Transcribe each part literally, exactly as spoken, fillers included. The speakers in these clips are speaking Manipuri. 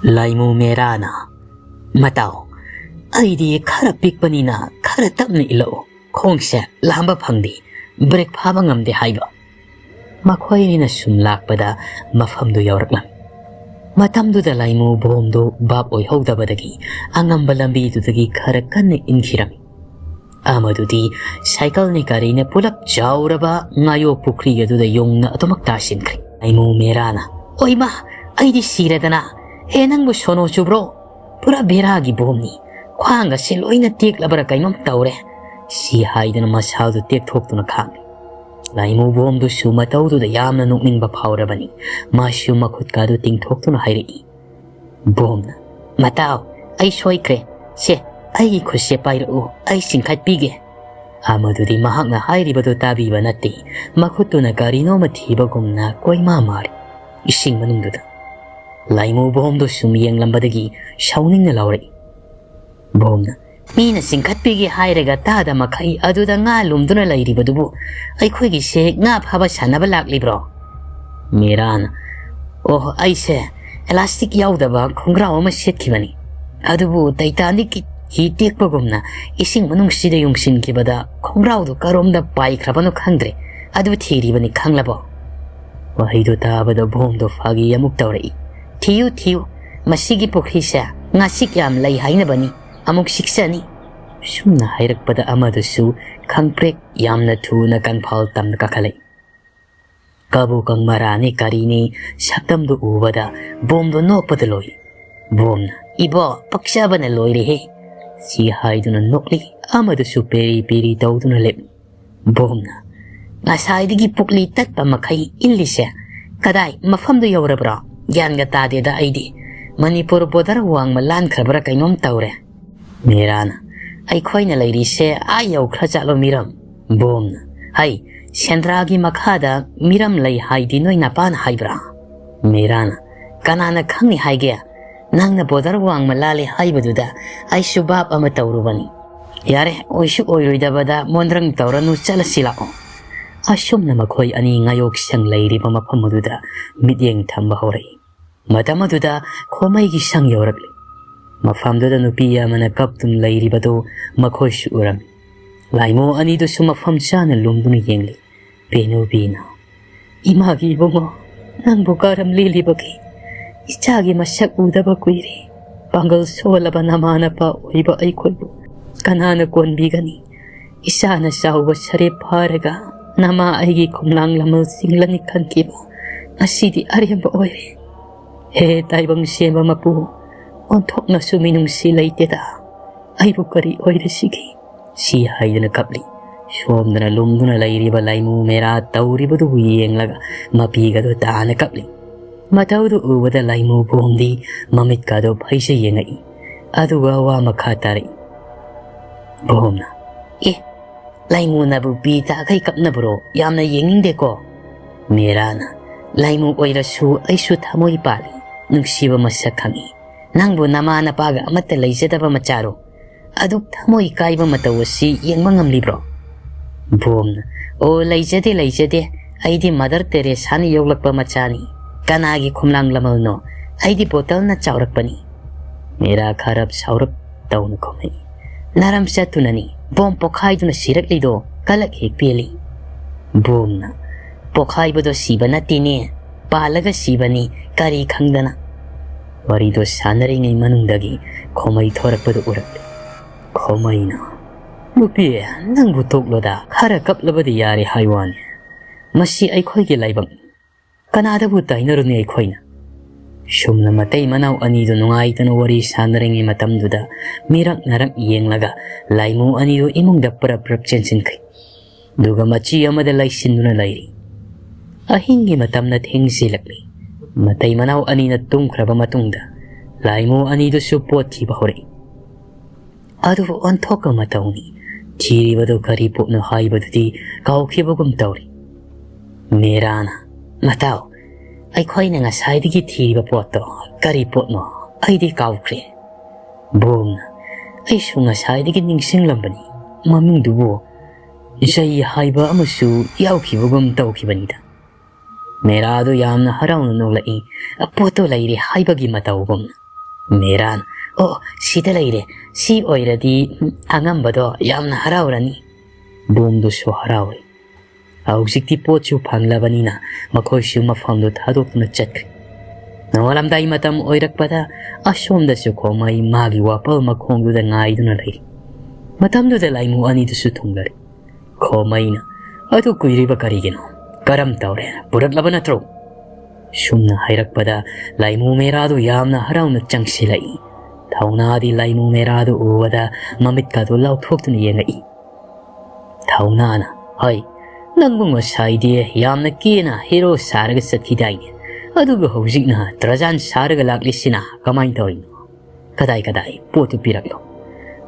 ꯂꯥꯏꯃꯨ ꯃꯦꯔꯥꯅ, "ꯃꯇꯥꯎ, ꯑꯩꯗꯤ ꯈꯔ ꯄꯤꯛꯄꯅꯤꯅ ꯈꯔ ꯇꯞꯅ ꯏꯜꯂꯛꯎ, ꯈꯣꯡꯁꯦ ꯂꯥꯝꯕ ꯐꯪꯗꯦ, ꯕ꯭ꯔꯦꯛ ꯐꯥꯕ ꯉꯝꯗꯦ" ꯍꯥꯏꯕ꯫ ꯃꯈꯣꯏ ꯑꯅꯤꯅ ꯁꯨꯝ ꯂꯥꯛꯄꯗ ꯃꯐꯝꯗꯨ ꯌꯧꯔꯛꯂꯝꯃꯤ꯫ ꯃꯇꯝꯗꯨꯗ ꯂꯥꯏꯃꯨ ꯕꯣꯝꯗꯨ ꯚꯥꯞ ꯑꯣꯏꯍꯧꯗꯕꯗꯒꯤ ꯑꯉꯝꯕ ꯂꯝꯕꯤꯗꯨꯗꯒꯤ ꯈꯔ ꯀꯟꯅ ꯏꯟꯈꯤꯔꯝꯃꯤ꯫ ꯑꯃꯗꯨꯗꯤ ꯁꯥꯏꯀꯜꯅꯦ ꯒꯥꯔꯤꯅꯦ ꯄꯨꯂꯞ ꯆꯥꯎꯔꯕ ꯉꯥꯌꯣꯛ ꯄꯨꯈ꯭ꯔꯤ ꯑꯗꯨꯗ ꯌꯣꯡꯅ ꯑꯗꯨꯃꯛ ꯇꯥꯁꯤꯟꯈ꯭ꯔꯦ꯫ ꯂꯥꯏꯃꯨ ꯃꯦꯔꯥꯅ, "ꯑꯣꯏꯃꯥ, ꯑꯩꯗꯤ ꯁꯤꯔꯦꯗꯅ! ꯍꯦ, ꯅꯪꯕꯨ ꯁꯣꯅꯣ ꯆꯨꯕ꯭ꯔꯣ? ꯄꯨꯔꯥ ꯕꯦꯔꯥꯒꯤ ꯕꯣꯝꯅꯤ꯫ ꯈ꯭ꯋꯥꯡꯒꯁꯦ ꯂꯣꯏꯅ ꯇꯦꯛꯂꯕ꯭ꯔꯥ ꯀꯩꯅꯣꯝ ꯇꯧꯔꯦ"꯫ ꯁꯤ ꯍꯥꯏꯗꯨꯅ ꯃꯁꯥꯗꯨ ꯇꯦꯛꯊꯣꯛꯇꯨꯅ ꯈꯥꯡꯂꯤ꯫ ꯂꯥꯏꯃꯨ ꯕꯣꯝꯗꯨꯁꯨ ꯃꯇꯧꯗꯨꯗ ꯌꯥꯝꯅ ꯅꯣꯛꯅꯤꯡꯕ ꯐꯥꯎꯔꯕꯅꯤ꯫ ꯃꯥꯁꯨ ꯃꯈꯨꯠꯀꯥꯗꯨ ꯇꯤꯡꯊꯣꯛꯇꯨꯅ ꯍꯥꯏꯔꯛꯏ꯫ ꯕꯣꯝꯅ, "ꯃꯇꯥꯎ, ꯑꯩ ꯁꯣꯏꯈ꯭ꯔꯦ꯫ ꯁꯦ, ꯑꯩꯒꯤ ꯈꯨꯠꯁꯦ ꯄꯥꯏꯔꯛꯎ, ꯑꯩ ꯆꯤꯡꯈꯠꯄꯤꯒꯦ"꯫ ꯑꯃꯗꯨꯗꯤ ꯃꯍꯥꯛꯅ ꯍꯥꯏꯔꯤꯕꯗꯨ ꯇꯥꯕꯤꯕ ꯅꯠꯇꯦ꯫ ꯃꯈꯨꯠꯇꯨꯅ ꯀꯔꯤꯅꯣꯃ ꯊꯤꯕꯒꯨꯝꯅ ꯀꯣꯏꯃꯥ ꯃꯥꯔꯤ ꯏꯁꯤꯡ ꯃꯅꯨꯡꯗꯨꯗ꯫ ꯂꯥꯏꯃꯨ ꯕꯣꯝꯗꯨ ꯁꯨꯝ ꯌꯦꯡꯂꯝꯕꯗꯒꯤ ꯁꯥꯎꯅꯤꯡꯅ ꯂꯥꯎꯔꯛꯏ꯫ ꯕꯣꯝꯅ, "ꯃꯤꯅ ꯆꯤꯡꯈꯠꯄꯤꯒꯦ ꯍꯥꯏꯔꯒ ꯇꯥꯗ ꯃꯈꯩ ꯑꯗꯨꯗ ꯉꯥ ꯂꯨꯝꯗꯨꯅ ꯂꯩꯔꯤꯕꯗꯨꯕꯨ ꯑꯩꯈꯣꯏꯒꯤꯁꯦ ꯉꯥ ꯐꯥꯕ ꯁꯥꯟꯅꯕ ꯂꯥꯛꯂꯤꯕ꯭ꯔꯣ?" ꯃꯦꯔꯥꯅ, "ꯑꯣ, ꯑꯩꯁꯦ ꯏꯂꯥꯁꯇꯤꯛ ꯌꯥꯎꯗꯕ ꯈꯣꯡꯒ꯭ꯔꯥꯎ ꯑꯃ ꯁꯦꯠꯈꯤꯕꯅꯤ꯫ ꯑꯗꯨꯕꯨ ꯇꯥꯏꯇꯥꯅꯤꯛꯀꯤ ꯍꯤ ꯇꯦꯛꯄꯒꯨꯝꯅ ꯏꯁꯤꯡ ꯃꯅꯨꯡꯁꯤꯗ ꯌꯨꯡꯁꯤꯟꯈꯤꯕꯗ ꯈꯣꯡꯒ꯭ꯔꯥꯎꯗꯨ ꯀꯔꯣꯝꯗ ꯄꯥꯏꯈ꯭ꯔꯕꯅꯣ ꯈꯪꯗ꯭ꯔꯦ꯫ ꯑꯗꯨ ꯊꯤꯔꯤꯕꯅꯤ, ꯈꯪꯂꯕꯣ?" ꯋꯥꯍꯩꯗꯨ ꯇꯥꯕꯗ ꯕꯣꯝꯗꯣ ꯐꯥꯒꯤ ꯑꯃꯨꯛ ꯇꯧꯔꯛꯏ꯫ "ꯊꯤꯌꯨ, ꯊꯤꯌꯨ, ꯃꯁꯤꯒꯤ ꯄꯨꯈ꯭ꯔꯤꯁꯦ ꯉꯥꯆꯤꯛ ꯌꯥꯝ ꯂꯩ ꯍꯥꯏꯅꯕꯅꯤ, ꯑꯃꯨꯛ ꯆꯤꯛꯆꯅꯤ"꯫ ꯁꯨꯝꯅ ꯍꯥꯏꯔꯛꯄꯗ ꯑꯃꯗꯨꯁꯨ ꯈꯪꯄ꯭ꯔꯦꯛ ꯌꯥꯝꯅ ꯊꯨꯅ ꯀꯪꯐꯥꯜ ꯇꯝꯅ ꯀꯥꯈꯠꯂꯛꯏ꯫ ꯀꯕꯣꯀꯪ ꯃꯔꯥꯅꯤ ꯀꯔꯤꯅꯤ ꯁꯛꯇꯝꯗꯨ ꯎꯕꯗ ꯕꯣꯝꯗꯣ ꯅꯣꯛꯄꯗ ꯂꯣꯏ꯫ ꯕꯣꯝꯅ, "ꯏꯕꯣ, ꯄꯛꯆꯕꯅ ꯂꯣꯏꯔꯦꯍꯦ"꯫ ꯁꯤ ꯍꯥꯏꯗꯨꯅ ꯅꯣꯛꯂꯤ꯫ ꯑꯃꯗꯨꯁꯨ ꯄꯦꯔꯤ ꯄꯦꯔꯤ ꯇꯧꯗꯨꯅ ꯂꯦꯞꯂꯤ꯫ ꯕꯣꯝꯅ, "ꯉꯁꯥꯏꯗꯒꯤ ꯄꯨꯛꯂꯤ ꯇꯠꯄ ꯃꯈꯩ ꯏꯜꯂꯤꯁꯦ ꯀꯗꯥꯏ ꯃꯐꯝꯗꯨ ꯌꯧꯔꯕ꯭ꯔꯣ? ꯒ꯭ꯌꯥꯟꯒ ꯇꯥꯗꯦꯗ ꯑꯩꯗꯤ꯫ ꯃꯅꯤꯄꯨꯔ ꯕꯣꯔꯗꯔ ꯋꯥꯡꯃ ꯂꯥꯟꯈ꯭ꯔꯕ꯭ꯔꯥ ꯀꯩꯅꯣꯝ ꯇꯧꯔꯦ"꯫ ꯃꯦꯔꯥꯅ, "ꯑꯩꯈꯣꯏꯅ ꯂꯩꯔꯤꯁꯦ ꯑꯥ ꯌꯧꯈ꯭ꯔ ꯆꯠꯂꯣ ꯃꯤꯔꯝ"꯫ ꯕꯣꯝꯅ, "ꯍꯩ, ꯁꯦꯟꯗ꯭ꯔꯥꯒꯤ ꯃꯈꯥꯗ ꯃꯤꯔꯝ ꯂꯩ ꯍꯥꯏꯗꯤ ꯅꯣꯏ ꯅꯄꯥꯅ ꯍꯥꯏꯕ꯭ꯔꯥ?" ꯃꯦꯔꯥꯅ, "ꯀꯅꯥꯅ ꯈꯪꯅꯤ ꯍꯥꯏꯒꯦ? ꯅꯪꯅ ꯕꯣꯔꯗꯔ ꯋꯥꯡꯃ ꯂꯥꯜꯂꯦ ꯍꯥꯏꯕꯗꯨꯗ ꯑꯩꯁꯨ ꯚꯥꯞ ꯑꯃ ꯇꯧꯔꯨꯕꯅꯤ꯫ ꯌꯥꯔꯦ, ꯑꯣꯏꯁꯨ ꯑꯣꯏꯔꯣꯏꯗꯕꯗ ꯃꯣꯟꯗ꯭ꯔꯪ ꯇꯧꯔꯅꯨ, ꯆꯠꯂꯁꯤ ꯂꯥꯛꯑꯣ"꯫ ꯑꯁꯨꯝꯅ ꯃꯈꯣꯏ ꯑꯅꯤ ꯉꯥꯌꯣꯛꯁꯪ ꯂꯩꯔꯤꯕ ꯃꯐꯝ ꯑꯗꯨꯗ ꯃꯤꯠꯌꯦꯡ ꯊꯝꯕ ꯍꯧꯔꯛꯏ꯫ ꯃꯇꯝ ꯑꯗꯨꯗ ꯈꯣꯃꯩꯒꯤ ꯁꯪ ꯌꯧꯔꯛꯂꯤ꯫ ꯃꯐꯝꯗꯨꯗ ꯅꯨꯄꯤ ꯑꯃꯅ ꯀꯞꯇꯨꯅ ꯂꯩꯔꯤꯕꯗꯨ ꯃꯈꯣꯏꯁꯨ ꯎꯔꯝꯃꯤ꯫ ꯂꯥꯏꯃꯨ ꯑꯅꯤꯗꯨꯁꯨ ꯃꯐꯝ ꯆꯥꯅ ꯂꯨꯝꯗꯨꯅ ꯌꯦꯡꯂꯤ꯫ ꯄꯦꯅꯨꯕꯤꯅ, "ꯏꯃꯥꯒꯤ ꯏꯕꯨꯡꯉꯣ, ꯅꯪꯕꯨ ꯀꯔꯝ ꯂꯦꯜꯂꯤꯕꯒꯦ? ꯏꯆꯥꯒꯤ ꯃꯁꯛ ꯎꯗꯕ ꯀꯨꯏꯔꯦ꯫ ꯄꯥꯡꯒꯜ ꯁꯣꯜꯂꯕ ꯅꯃꯥ ꯅꯄꯥ ꯑꯣꯏꯕ ꯑꯩꯈꯣꯏꯕꯨ ꯀꯅꯥꯅ ꯀꯣꯟꯕꯤꯒꯅꯤ? ꯏꯆꯥꯅ ꯆꯥꯎꯕ ꯁꯔꯦꯞ ꯐꯥꯔꯒ ꯅꯃꯥ ꯑꯩꯒꯤ ꯈꯨꯝꯂꯥꯡ ꯂꯃꯜ ꯆꯤꯡꯂꯅꯤ ꯈꯟꯈꯤꯕ ꯉꯁꯤꯗꯤ ꯑꯔꯦꯝꯕ ꯑꯣꯏꯔꯦ꯫ ꯍꯦ ꯇꯥꯏꯕꯪ ꯁꯦꯝꯕ ꯃꯄꯨ, ꯑꯣꯟꯊꯣꯛꯅꯁꯨ ꯃꯤꯅꯨꯡꯁꯤ ꯂꯩꯇꯦꯗ꯫ ꯑꯩꯕꯨ ꯀꯔꯤ ꯑꯣꯏꯔꯁꯤꯒꯦ?" ꯁꯤ ꯍꯥꯏꯗꯨꯅ ꯀꯞꯂꯤ꯫ ꯁꯣꯝꯗꯅ ꯂꯨꯝꯗꯨꯅ ꯂꯩꯔꯤꯕ ꯂꯥꯏꯃꯨ ꯃꯦꯔꯥ ꯇꯧꯔꯤꯕꯗꯨꯕꯨ ꯌꯦꯡꯂꯒ ꯃꯄꯤꯒꯗꯨ ꯇꯥꯅ ꯀꯞꯂꯤ꯫ ꯃꯇꯧꯗꯨ ꯎꯕꯗ ꯂꯥꯏꯃꯨ ꯕꯣꯝꯗꯤ ꯃꯃꯤꯠꯀꯥꯗꯣ ꯐꯩꯖ ꯌꯦꯡꯉꯛꯏ꯫ ꯑꯗꯨꯒ ꯋꯥ ꯃꯈꯥ ꯇꯥꯔꯛꯏ꯫ ꯕꯣꯝꯅ, "ꯑꯦ, ꯂꯥꯏꯃꯨꯅꯕꯨ ꯄꯤ ꯇꯥꯈꯩ ꯀꯞꯅꯕ꯭ꯔꯣ? ꯌꯥꯝꯅ ꯌꯦꯡꯅꯤꯡꯗꯦꯀꯣ꯫" ꯃꯦꯔꯥꯅ, "ꯂꯥꯏꯃꯨ ꯑꯣꯏꯔꯁꯨ ꯑꯩꯁꯨ ꯊꯃꯣꯏ ꯄꯥꯜꯂꯤ, ꯅꯨꯡꯁꯤꯕ ꯃꯁꯛ ꯈꯪꯉꯤ꯫ ꯅꯪꯕꯨ ꯅꯃꯥ ꯅꯄꯥꯒ ꯑꯃꯠꯇ ꯂꯩꯖꯗꯕ ꯃꯆꯥꯔꯣ? ꯑꯗꯨꯛ ꯊꯃꯣꯏ ꯀꯥꯏꯕ ꯃꯇꯧ ꯑꯁꯤ ꯌꯦꯡꯕ ꯉꯝꯂꯤꯕ꯭ꯔꯣ?" ꯕꯣꯝꯅ, "ꯑꯣ, ꯂꯩꯖꯗꯦ, ꯂꯩꯖꯗꯦ꯫ ꯑꯩꯗꯤ ꯃꯗꯔ ꯇꯦꯔꯦꯁꯥꯅ ꯌꯣꯛꯂꯛꯄ ꯃꯆꯥꯅꯤ꯫ ꯀꯅꯥꯒꯤ ꯈꯨꯝꯂꯥꯡ ꯂꯃꯜꯅꯣ? ꯑꯩꯗꯤ ꯕꯣꯇꯜꯅ ꯆꯥꯎꯔꯛꯄꯅꯤ꯫" ꯃꯦꯔꯥ ꯈꯔꯞ ꯁꯥꯎꯔꯞ ꯇꯧꯅ ꯈꯨꯝꯃꯛꯏ꯫ "ꯅꯔꯝ ꯆꯠꯇꯨꯅꯅꯤ ꯕꯣꯝ ꯄꯣꯈꯥꯏꯗꯨꯅ ꯁꯤꯔꯛꯂꯤꯗꯣ, ꯀꯂꯛ ꯍꯦꯛ ꯄꯦꯜꯂꯤ꯫" ꯕꯣꯝꯅ, "ꯄꯣꯈꯥꯏꯕꯗꯣ ꯁꯤꯕ ꯅꯠꯇꯦꯅꯦ, ꯄꯥꯜꯂꯒ ꯁꯤꯕꯅꯤ, ꯀꯔꯤ ꯈꯪꯗꯅ꯫" ꯋꯥꯔꯤꯗꯣ ꯁꯥꯟꯅꯔꯤꯉꯩ ꯃꯅꯨꯡꯗꯒꯤ ꯈꯣꯃꯩ ꯊꯣꯔꯛꯄꯗꯨ ꯎꯔꯛꯂꯦ꯫ ꯈꯣꯃꯩꯅ, "ꯅꯨꯄꯤ, ꯅꯪꯕꯨ ꯇꯣꯛꯂꯣꯗ, ꯈꯔ ꯀꯞꯂꯕꯗꯤ ꯌꯥꯔꯦ ꯍꯥꯏ ꯋꯥꯅꯤ꯫ ꯃꯁꯤ ꯑꯩꯈꯣꯏꯒꯤ ꯂꯥꯏꯕꯛꯅꯤ꯫ ꯀꯅꯥꯗꯕꯨ ꯇꯥꯏꯅꯔꯨꯅꯤ ꯑꯩꯈꯣꯏꯅ?" ꯁꯨꯝꯅ ꯃꯇꯩ ꯃꯅꯥꯎ ꯑꯅꯤꯗꯨ ꯅꯨꯡꯉꯥꯏꯇꯅ ꯋꯥꯔꯤ ꯁꯥꯟꯅꯔꯤꯉꯩ ꯃꯇꯝꯗꯨꯗ ꯃꯤꯔꯛ ꯅꯔꯛ ꯌꯦꯡꯂꯒ ꯂꯥꯏꯃꯨ ꯑꯅꯤꯗꯨ ꯏꯃꯨꯡꯗ ꯄꯔꯞ ꯄꯔꯞ ꯆꯦꯟꯁꯤꯟꯈ꯭ꯔꯤ꯫ ꯑꯗꯨꯒ ꯃꯆꯤ ꯑꯃꯗ ꯂꯩꯁꯤꯟꯗꯨꯅ ꯂꯩꯔꯤ꯫ ꯑꯍꯤꯡꯒꯤ ꯃꯇꯝꯅ ꯊꯦꯡꯖꯤꯜꯂꯛꯂꯤ꯫ ꯃꯇꯩ ꯃꯅꯥꯎ ꯑꯅꯤꯅ ꯇꯨꯝꯈ꯭ꯔꯕ ꯃꯇꯨꯡꯗ ꯂꯥꯏꯃꯨ ꯑꯅꯤꯗꯨꯁꯨ ꯄꯣꯠ ꯊꯤꯕ ꯍꯧꯔꯛꯏ꯫ ꯑꯗꯨꯕꯨ ꯑꯣꯟꯊꯣꯛꯄ ꯃꯇꯧꯅꯤ, ꯊꯤꯔꯤꯕꯗꯨ ꯀꯔꯤ ꯄꯣꯠꯅꯣ ꯍꯥꯏꯕꯗꯨꯗꯤ ꯀꯥꯎꯈꯤꯕꯒꯨꯝ ꯇꯧꯔꯤ꯫ ꯃꯦꯔꯥꯅ, "ꯃꯇꯥꯎ, ꯑꯩꯈꯣꯏꯅ ꯉꯁꯥꯏꯗꯒꯤ ꯊꯤꯔꯤꯕ ꯄꯣꯠꯇꯣ ꯀꯔꯤ ꯄꯣꯠꯅꯣ? ꯑꯩꯗꯤ ꯀꯥꯎꯈ꯭ꯔꯦ꯫" ꯕꯣꯝꯅ, "ꯑꯩꯁꯨ ꯉꯁꯥꯏꯗꯒꯤ ꯅꯤꯡꯁꯤꯡꯂꯝꯕꯅꯤ, ꯃꯃꯤꯡꯗꯨꯕꯨ ꯖꯩ ꯍꯥꯏꯕ ꯑꯃꯁꯨ ꯌꯥꯎꯈꯤꯕꯒꯨꯝ ꯇꯧꯈꯤꯕꯅꯤꯗ꯫" ꯃꯦꯔꯥꯗꯨ ꯌꯥꯝꯅ ꯍꯔꯥꯎꯅ ꯅꯣꯛꯂꯛꯏ, ꯄꯣꯠꯇꯣ ꯂꯩꯔꯦ ꯍꯥꯏꯕꯒꯤ ꯃꯇꯧꯒꯨꯝꯅ꯫ ꯃꯦꯔꯥꯅ, "ꯑꯣ, ꯁꯤꯗ ꯂꯩꯔꯦ꯫ ꯁꯤ ꯑꯣꯏꯔꯗꯤ ꯑꯉꯝꯕꯗꯣ ꯌꯥꯝꯅ ꯍꯔꯥꯎꯔꯅꯤ꯫" ꯕꯣꯝꯗꯨꯁꯨ ꯍꯔꯥꯎꯏ꯫ ꯍꯧꯖꯤꯛꯇꯤ ꯄꯣꯠꯁꯨ ꯐꯪꯂꯕꯅꯤꯅ ꯃꯈꯣꯏꯁꯨ ꯃꯐꯝꯗꯨ ꯊꯥꯗꯣꯛꯇꯨꯅ ꯆꯠꯈ꯭ꯔꯦ꯫ ꯅꯣꯡꯉꯥꯜꯂꯝꯗꯥꯏ ꯃꯇꯝ ꯑꯣꯏꯔꯛꯄꯗ ꯑꯁꯣꯝꯗꯁꯨ ꯈꯣꯃꯩ ꯃꯥꯒꯤ ꯋꯥꯄꯜ ꯃꯈꯣꯡꯗꯨꯗ ꯉꯥꯏꯗꯨꯅ ꯂꯩꯔꯤ꯫ ꯃꯇꯝꯗꯨꯗ ꯂꯥꯏꯃꯨ ꯑꯅꯤꯗꯨꯁꯨ ꯊꯨꯡꯂꯔꯦ꯫ ꯈꯣꯃꯩꯅ, "ꯑꯗꯨ ꯀꯨꯏꯔꯤꯕ ꯀꯔꯤꯒꯤꯅꯣ? ꯀꯔꯝ ꯇꯧꯔꯦ? ꯄꯨꯔꯛꯂꯕ ꯅꯠꯇ꯭ꯔꯣ?" ꯁꯨꯝꯅ ꯍꯥꯏꯔꯛꯄꯗ ꯂꯥꯏꯃꯨ ꯃꯦꯔꯥꯗꯨ ꯌꯥꯝꯅ ꯍꯔꯥꯎꯅ ꯆꯪꯁꯤꯜꯂꯛꯏ꯫ ꯊꯧꯅꯥꯗꯤ ꯂꯥꯏꯃꯨ ꯃꯦꯔꯥꯗꯨ ꯎꯕꯗ ꯃꯃꯤꯠꯀꯥꯗꯨ ꯂꯥꯎꯊꯣꯛꯇꯨꯅ ꯌꯦꯡꯉꯛꯏ꯫ ꯊꯧꯅꯥꯅ, "ꯍꯩ, ꯅꯪꯕꯨ ꯉꯁꯥꯏꯗꯤ ꯌꯥꯝꯅ ꯀꯦꯅ ꯍꯦꯔꯣ ꯁꯥꯔꯒ ꯆꯠꯈꯤꯗꯥꯏꯅꯦ? ꯑꯗꯨꯒ ꯍꯧꯖꯤꯛꯅ ꯇ꯭ꯔꯖꯥꯟ ꯁꯥꯔꯒ ꯂꯥꯛꯂꯤꯁꯤꯅ ꯀꯃꯥꯏꯅ ꯇꯧꯔꯤꯅꯣ? ꯀꯗꯥꯏ ꯀꯗꯥꯏ ꯄꯣꯠꯇꯨ ꯄꯤꯔꯛꯂꯣ꯫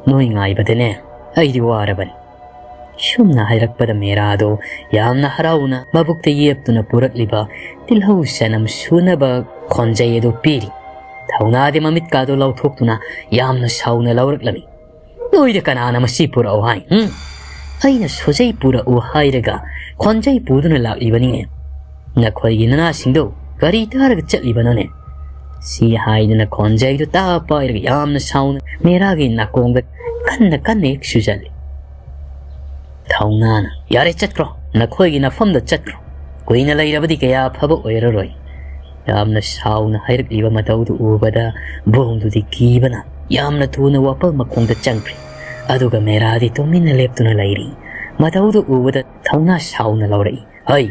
ꯅꯣꯏ ꯉꯥꯏꯕꯗꯅꯦ ꯑꯩꯗꯤ ꯋꯥꯔꯕꯅꯤ꯫" ꯁꯨꯝꯅ ꯍꯥꯏꯔꯛꯄꯗ ꯃꯦꯔꯥꯗꯣ ꯌꯥꯝꯅ ꯍꯔꯥꯎꯅ ꯃꯕꯨꯛꯇ ꯌꯦꯞꯇꯨꯅ ꯄꯨꯔꯛꯂꯤꯕ ꯇꯤꯜꯍꯧ ꯆꯅꯝ ꯁꯨꯅꯕ ꯈꯣꯟꯖꯩ ꯑꯗꯨ ꯄꯤꯔꯤ꯫ ꯊꯧꯅꯥꯗꯤ ꯃꯃꯤꯠꯀꯥꯗꯣ ꯂꯥꯎꯊꯣꯛꯇꯨꯅ ꯌꯥꯝꯅ ꯁꯥꯎꯅ ꯂꯧꯔꯛꯂꯝꯃꯤ꯫ "ꯅꯣꯏꯗ ꯀꯅꯥꯅ ꯃꯁꯤ ꯄꯨꯔꯛꯑꯣ ꯍꯥꯏ? ꯎꯝ? ꯑꯩꯅ ꯁꯣꯖꯩ ꯄꯨꯔꯛꯎ ꯍꯥꯏꯔꯒ ꯈꯣꯟꯖꯩ ꯄꯨꯗꯨꯅ ꯂꯥꯛꯂꯤꯕꯅꯤꯅꯦ꯫ ꯅꯈꯣꯏꯒꯤ ꯅꯅꯥꯁꯤꯡꯗꯣ ꯀꯔꯤ ꯇꯥꯔꯒ ꯆꯠꯂꯤꯕꯅꯣꯅꯦ?" ꯁꯤ ꯍꯥꯏꯗꯨꯅ ꯈꯣꯟꯖꯩꯗꯨ ꯇꯥ ꯄꯥꯏꯔꯒ ꯌꯥꯝꯅ ꯁꯥꯎꯅ ꯃꯦꯔꯥꯒꯤ ꯅꯥꯀꯣꯡꯗ ꯀꯟꯅ ꯀꯟꯅ ꯍꯦꯛ ꯁꯨꯖꯜꯂꯤ꯫ ꯊꯧꯅꯥꯅ, "ꯌꯥꯔꯦ, ꯆꯠꯈ꯭ꯔꯣ, ꯅꯈꯣꯏꯒꯤ ꯅꯐꯝꯗ ꯆꯠꯈ꯭ꯔꯣ꯫ ꯀꯨꯏꯅ ꯂꯩꯔꯕꯗꯤ ꯀꯌꯥ ꯐꯕ ꯑꯣꯏꯔꯔꯣꯏ꯫" ꯌꯥꯝꯅ ꯁꯥꯎꯅ ꯍꯥꯏꯔꯛꯂꯤꯕ ꯃꯇꯧꯗꯨ ꯎꯕꯗ ꯕꯣꯝꯗꯨꯗꯤ ꯀꯤꯕꯅ ꯌꯥꯝꯅ ꯊꯨꯅ ꯋꯥꯄꯜ ꯃꯈꯣꯡꯗ ꯆꯪꯈ꯭ꯔꯦ꯫ ꯑꯗꯨꯒ ꯃꯦꯔꯥꯗꯤ ꯇꯨꯃꯤꯟꯅ ꯂꯦꯞꯇꯨꯅ ꯂꯩꯔꯤ꯫ ꯃꯇꯧꯗꯨ ꯎꯕꯗ ꯊꯧꯅꯥ ꯁꯥꯎꯅ ꯂꯧꯔꯛꯏ꯫ "ꯍꯩ,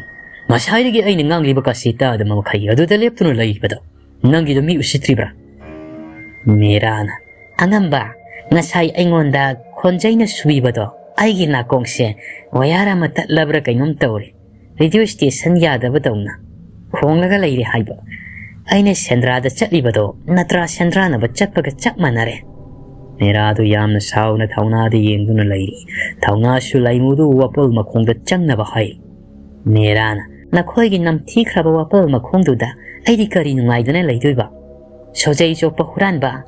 ꯉꯁꯥꯏꯗꯒꯤ ꯑꯩꯅ ꯉꯥꯡꯂꯤꯕ ꯀꯥꯁꯤ ꯇꯥꯗꯕ ꯃꯈꯩ ꯑꯗꯨꯗ ꯂꯦꯞꯇꯨꯅ ꯂꯩꯕꯗꯣ ꯅꯪꯒꯤꯗꯣ ꯃꯤ ꯎꯁꯤꯠꯇ꯭ꯔꯤꯕ꯭ꯔꯥ?" ꯃꯦꯔꯥꯅ, "ꯑꯉꯝꯕ, ꯉꯁꯥꯏ ꯑꯩꯉꯣꯟꯗ ꯈꯣꯟꯖꯩꯅ ꯁꯨꯕꯤꯕꯗꯣ ꯑꯩꯒꯤ ꯅꯥꯀꯣꯡꯁꯦ ꯋꯥꯌꯥꯔ ꯑꯃ ꯇꯠꯂꯕ꯭ꯔꯥ ꯀꯩꯅꯣꯝ ꯇꯧꯔꯦ꯫ ꯔꯦꯗꯤꯑꯣ ꯁ꯭ꯇꯦꯁꯟ ꯌꯥꯗꯕꯗꯧꯅ ꯈꯣꯡꯂꯒ ꯂꯩꯔꯦ ꯍꯥꯏꯕ꯫ ꯑꯩꯅ ꯁꯦꯟꯗ꯭ꯔꯥꯗ ꯆꯠꯂꯤꯕꯗꯣ ꯅꯠꯇ꯭ꯔꯥ ꯁꯦꯟꯗ꯭ꯔꯥꯟꯅꯕ ꯆꯠꯄꯒ ꯆꯞ ꯃꯥꯟꯅꯔꯦ꯫" ꯃꯦꯔꯥꯗꯨ ꯌꯥꯝꯅ ꯁꯥꯎꯅ ꯊꯧꯅꯥꯗ ꯌꯦꯡꯗꯨꯅ ꯂꯩꯔꯤ꯫ ꯊꯧꯅꯥꯁꯨ ꯂꯥꯏꯃꯨꯗꯨ ꯋꯥꯄꯜ ꯃꯈꯣꯡꯗ ꯆꯪꯅꯕ ꯍꯥꯏ꯫ ꯃꯦꯔꯥꯅ, "ꯅꯈꯣꯏꯒꯤ ꯅꯝꯊꯤꯈ꯭ꯔꯕ ꯋꯥꯄꯜ ꯃꯈꯣꯡꯗꯨꯗ ꯑꯩꯗꯤ ꯀꯔꯤ ꯅꯨꯡꯉꯥꯏꯗꯨꯅ ꯂꯩꯗꯣꯏꯕ? ꯁꯣꯖꯩ ꯆꯣꯞꯄ ꯍꯨꯔꯥꯟꯕ,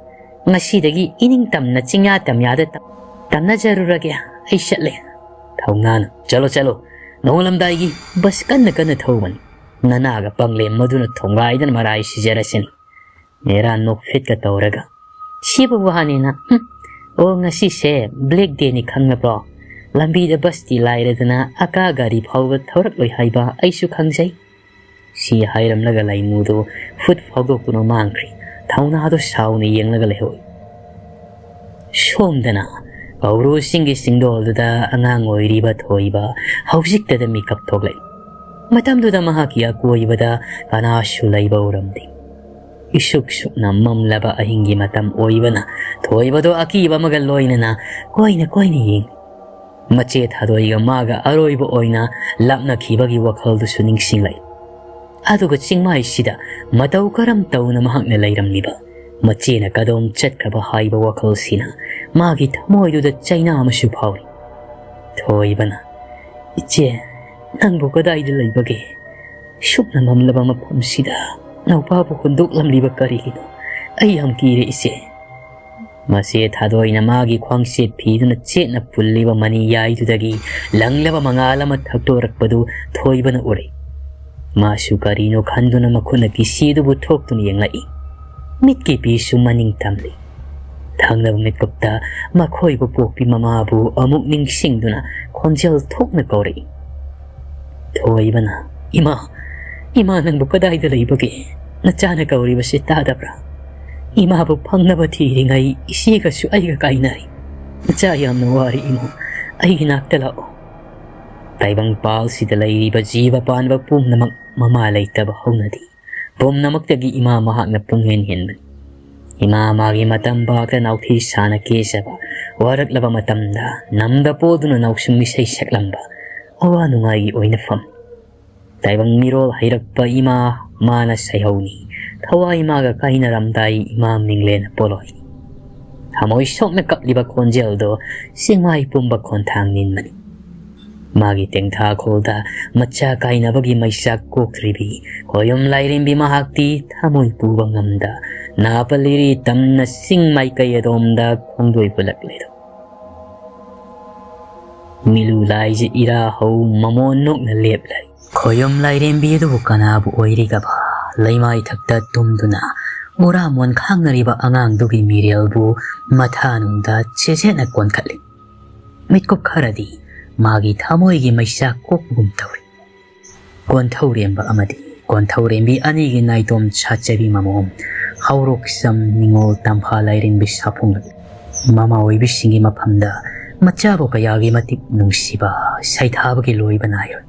ꯉꯁꯤꯗꯒꯤ ꯏꯅꯤꯡ ꯇꯝꯅ ꯆꯤꯡꯌꯥ ꯇꯝꯌꯥꯗ ꯇꯝ-, ꯇꯝꯅꯖꯔꯨꯔꯒꯦ, ꯑꯩ ꯆꯠꯂꯦ꯫" ꯊꯧꯅꯥꯅ, "ꯆꯠꯂꯣ, ꯆꯠꯂꯣ, ꯅꯣꯡꯉꯥꯜꯂꯝꯗꯥꯏꯒꯤ ꯕꯁ ꯀꯟꯅ ꯀꯟꯅ ꯊꯧꯕꯅꯤ꯫ ꯅꯅꯥꯒ ꯄꯪꯂꯦꯝ ꯃꯗꯨꯅ ꯊꯣꯡꯒꯥꯏꯗꯅ ꯃꯔꯥꯏ ꯁꯤꯖꯔꯁꯤꯅꯤ꯫ ꯃꯦꯔꯥ ꯅꯣꯛꯐꯦꯠꯀ ꯇꯧꯔꯒ, "ꯁꯤꯕꯨ ꯋꯥꯅꯦꯅ? ꯍꯨꯝ, ꯑꯣ, ꯉꯁꯤꯁꯦ Black Dayꯅꯤ ꯈꯪꯂꯕ꯭ꯔꯣ? ꯂꯝꯕꯤꯗ ꯕꯁꯇꯤ ꯂꯥꯏꯔꯗꯅ ꯑꯀꯥ ꯒꯥꯔꯤ ꯐꯥꯎꯕ ꯊꯧꯔꯛꯂꯣꯏ ꯍꯥꯏꯕ ꯑꯩꯁꯨ ꯈꯪꯖꯩ"꯫ ꯁꯤ ꯍꯥꯏꯔꯝꯂꯒ ꯂꯩꯃꯨꯗꯨ ꯐꯨꯠ ꯐꯥꯎꯗꯣꯛꯇꯨꯅ ꯃꯥꯡꯈ꯭ꯔꯤ꯫ ꯊꯧꯅꯥꯗꯨ ꯁꯥꯎꯅ ꯌꯦꯡꯂꯒ ꯂꯩꯍꯧꯏ꯫ ꯁꯣꯝꯗꯅ ꯀꯧꯕ꯭ꯔꯨ ꯆꯤꯡꯒꯤ ꯆꯤꯡꯗꯣꯜꯗꯨꯗ ꯑꯉꯥꯡ ꯑꯣꯏꯔꯤꯕ ꯊꯣꯏꯕ ꯍꯧꯖꯤꯛꯇꯗ ꯃꯤꯀꯞ ꯊꯣꯛꯂꯛꯏ꯫ ꯃꯇꯝꯗꯨꯗ ꯃꯍꯥꯛꯀꯤ ꯑꯀꯣꯏꯕꯗ ꯀꯅꯥꯁꯨ ꯂꯩꯕ ꯎꯔꯝꯗꯦ꯫ ꯏꯁꯨꯛ ꯁꯨꯛꯅ ꯃꯝꯂꯕ ꯑꯍꯤꯡꯒꯤ ꯃꯇꯝ ꯑꯣꯏꯕꯅ ꯊꯣꯏꯕꯗꯨ ꯑꯀꯤꯕ ꯑꯃꯒ ꯂꯣꯏꯅꯅ ꯀꯣꯏꯅ ꯀꯣꯏꯅ ꯌꯦꯡꯂꯤ꯫ ꯃꯆꯦ ꯊꯥꯗꯣꯏꯒ ꯃꯥꯒ ꯑꯔꯣꯏꯕ ꯑꯣꯏꯅ ꯂꯥꯞꯅꯈꯤꯕꯒꯤ ꯋꯥꯈꯜꯗꯨꯁꯨ ꯅꯤꯡꯁꯤꯡꯂꯛꯏ꯫ ꯑꯗꯨꯒ ꯆꯤꯡꯃꯥꯏꯁꯤꯗ ꯃꯇꯧ ꯀꯔꯝ ꯇꯧꯅ ꯃꯍꯥꯛꯅ ꯂꯩꯔꯝꯂꯤꯕ ꯃꯆꯦꯅ ꯀꯗꯣꯝ ꯆꯠꯈ꯭ꯔꯕ ꯍꯥꯏꯕ ꯋꯥꯈꯜꯁꯤꯅ ꯃꯥꯒꯤ ꯊꯃꯣꯏꯗꯨꯗ ꯆꯩꯅꯥ ꯑꯃꯁꯨ ꯐꯥꯎꯔꯤ꯫ ꯊꯣꯏꯕꯅ, "ꯏꯆꯦ, ꯅꯪꯕꯨ ꯀꯗꯥꯏꯗ ꯂꯩꯕꯒꯦ? ꯁꯨꯛꯅ ꯃꯝꯂꯕ ꯃꯐꯝꯁꯤꯗ ꯅꯧꯄꯥꯕꯨ ꯍꯨꯟꯗꯣꯛꯂꯝꯂꯤꯕ ꯀꯔꯤꯒꯤꯅꯣ? ꯑꯩ ꯌꯥꯝ ꯀꯤꯔꯦ, ꯏꯆꯦ"꯫ ꯃꯆꯦ ꯊꯥꯗꯣꯏꯅ ꯃꯥꯒꯤ ꯈ꯭ꯋꯥꯡꯆꯦꯠ ꯐꯤꯗꯨꯅ ꯆꯦꯠꯅ ꯄꯨꯜꯂꯤꯕ ꯃꯅꯤ ꯌꯥꯏꯗꯨꯗꯒꯤ ꯂꯪꯂꯕ ꯃꯉꯥꯜ ꯑꯃ ꯊꯛꯇꯣꯔꯛꯄꯗꯨ ꯊꯣꯏꯕꯅ ꯎꯔꯦ꯫ ꯃꯥꯁꯨ ꯀꯔꯤꯅꯣ ꯈꯟꯗꯨꯅ ꯃꯈꯨꯠꯅ ꯀꯤꯁꯤꯗꯨꯕꯨ ꯊꯣꯛꯇꯨꯅ ꯌꯦꯡꯂꯛꯏ꯫ ꯃꯤꯠꯀꯤ ꯄꯤꯁꯨ ꯃꯅꯤꯡ ꯇꯝꯂꯤ꯫ ꯊꯪꯅꯕ ꯃꯤꯀꯨꯞꯇ ꯃꯈꯣꯏꯕꯨ ꯄꯣꯛꯄꯤ ꯃꯃꯥꯕꯨ ꯑꯃꯨꯛ ꯅꯤꯡꯁꯤꯡꯗꯨꯅ ꯈꯣꯟꯖꯦꯜ ꯊꯣꯛꯅ ꯀꯧꯔꯛꯏ꯫ ꯊꯣꯏꯕꯅ, "ꯏꯃꯥ, ꯏꯃꯥ, ꯅꯪꯕꯨ ꯀꯗꯥꯏꯗ ꯂꯩꯕꯒꯦ? ꯅꯆꯥꯅ ꯀꯧꯔꯤꯕꯁꯤ ꯇꯥꯗꯕ꯭ꯔꯥ? ꯏꯃꯥꯕꯨ ꯐꯪꯅꯕ ꯊꯤꯔꯤꯉꯩ ꯏꯆꯦꯒꯁꯨ ꯑꯩꯒ ꯀꯥꯏꯅꯔꯦ꯫ ꯏꯆꯥ ꯌꯥꯝꯅ ꯋꯥꯔꯦ ꯏꯃꯥ, ꯑꯩꯒꯤ ꯅꯥꯛꯇ ꯂꯥꯛꯑꯣ"꯫ ꯇꯥꯏꯕꯪ ꯄꯥꯜꯁꯤꯗ ꯂꯩꯔꯤꯕ ꯖꯤꯕ ꯄꯥꯟꯕ ꯄꯨꯝꯅꯃꯛ ꯃꯃꯥ ꯂꯩꯇꯕ ꯍꯧꯅꯗꯦ꯫ ꯄꯨꯝꯅꯃꯛꯇꯒꯤ ꯏꯃꯥ ꯃꯍꯥꯛꯅ ꯄꯨꯡꯍꯦꯟ ꯍꯦꯟꯕꯅꯤ꯫ ꯏꯃꯥ ꯃꯥꯒꯤ ꯃꯇꯝ ꯄꯥꯛꯇ ꯅꯥꯎꯊꯤ ꯁꯥꯅ ꯀꯦꯖꯕ, ꯋꯥꯔꯛꯂꯕ ꯃꯇꯝꯗ ꯅꯝꯗ ꯄꯣꯗꯨꯅ ꯅꯥꯎꯁꯨꯝ ꯏꯁꯩ ꯁꯛꯂꯝꯕ ꯑꯋꯥ ꯅꯨꯡꯉꯥꯏꯒꯤ ꯑꯣꯏꯅꯐꯝ꯫ ꯇꯥꯏꯕꯪ ꯃꯤꯔꯣꯜ ꯍꯩꯔꯛꯄ ꯏꯃꯥ ꯃꯥꯅ ꯁꯩꯍꯧꯅꯤ꯫ ꯊꯋꯥꯏ ꯃꯥꯒ ꯀꯥꯏꯅꯔꯝꯗꯥꯏ ꯏꯃꯥ ꯃꯤꯡꯂꯦꯟ ꯄꯣꯂꯣꯏꯅꯤ꯫ ꯊꯃꯣꯏ ꯁꯣꯛꯅ ꯀꯞꯂꯤꯕ ꯈꯣꯟꯖꯦꯜꯗꯣ ꯆꯤꯡꯃꯥꯏ ꯄꯨꯝꯕ ꯈꯣꯟꯊꯥꯡ ꯅꯤꯟꯕꯅꯤ꯫ ꯃꯥꯒꯤ ꯇꯦꯡꯊꯥꯈꯣꯜꯗ ꯃꯆꯥ ꯀꯥꯏꯅꯕꯒꯤ ꯃꯩꯆꯥꯛ ꯀꯣꯛꯇ꯭ꯔꯤꯕꯤ ꯈꯣꯌꯨꯝ ꯂꯥꯏꯔꯦꯝꯕꯤ ꯃꯍꯥꯛꯇꯤ ꯊꯃꯣꯏ ꯄꯨꯕ ꯉꯝꯗ ꯅꯥꯄ ꯂꯤꯔꯤ ꯇꯝꯅ ꯆꯤꯡ ꯃꯥꯏꯀꯩ ꯑꯗꯣꯝꯗ ꯈꯣꯡꯗꯣꯏ ꯍꯨꯜꯂꯛꯂꯦꯗꯣ꯫ ꯃꯤꯂꯨ ꯂꯥꯏꯖ ꯏꯔꯥ ꯍꯧ ꯃꯃꯣꯟ ꯅꯣꯛꯅ ꯂꯦꯞꯂꯩ꯫ ꯈꯣꯌꯨꯝ ꯂꯥꯏꯔꯦꯝꯕꯤ ꯑꯗꯨꯕꯨ ꯀꯅꯥꯕꯨ ꯑꯣꯏꯔꯤꯒꯕ? ꯂꯩꯃꯥꯏꯊꯛꯇ ꯇꯨꯝꯗꯨꯅ ꯎꯔꯥꯃꯣꯟ ꯈꯥꯡꯅꯔꯤꯕ ꯑꯉꯥꯡꯗꯨꯒꯤ ꯃꯤꯔꯦꯜꯕꯨ ꯃꯊꯥꯅꯨꯡꯗ ꯆꯦꯖꯦꯠꯅ ꯀꯣꯟꯈꯠꯂꯤ꯫ ꯃꯤꯠꯀꯨꯞ ꯈꯔꯗꯤ ꯃꯥꯒꯤ ꯊꯃꯣꯏꯒꯤ ꯃꯩꯆꯥꯛ ꯀꯣꯛꯄꯒꯨꯝ ꯇꯧꯔꯤ꯫ ꯀꯣꯟꯊꯧꯔꯦꯝꯕ ꯑꯃꯗꯤ ꯀꯣꯟꯊꯧꯔꯦꯝꯕꯤ ꯑꯅꯤꯒꯤ ꯅꯥꯏꯇꯣꯝ ꯁꯥꯠꯆꯕꯤ ꯃꯃꯣꯝ ꯍꯧꯔꯣꯛꯆꯝ ꯅꯤꯉꯣꯜ ꯇꯝꯐꯥ ꯂꯥꯏꯔꯦꯝꯕꯤ ꯁꯥꯐꯣꯡꯂꯛꯂꯤ꯫ ꯃꯃꯥ ꯑꯣꯏꯕꯤꯁꯤꯡꯒꯤ ꯃꯐꯝꯗ ꯃꯆꯥꯕꯨ ꯀꯌꯥꯒꯤ ꯃꯇꯤꯛ ꯅꯨꯡꯁꯤꯕ ꯁꯩꯊꯥꯕꯒꯤ ꯂꯣꯏꯕ ꯅꯥꯏꯔꯣꯏ꯫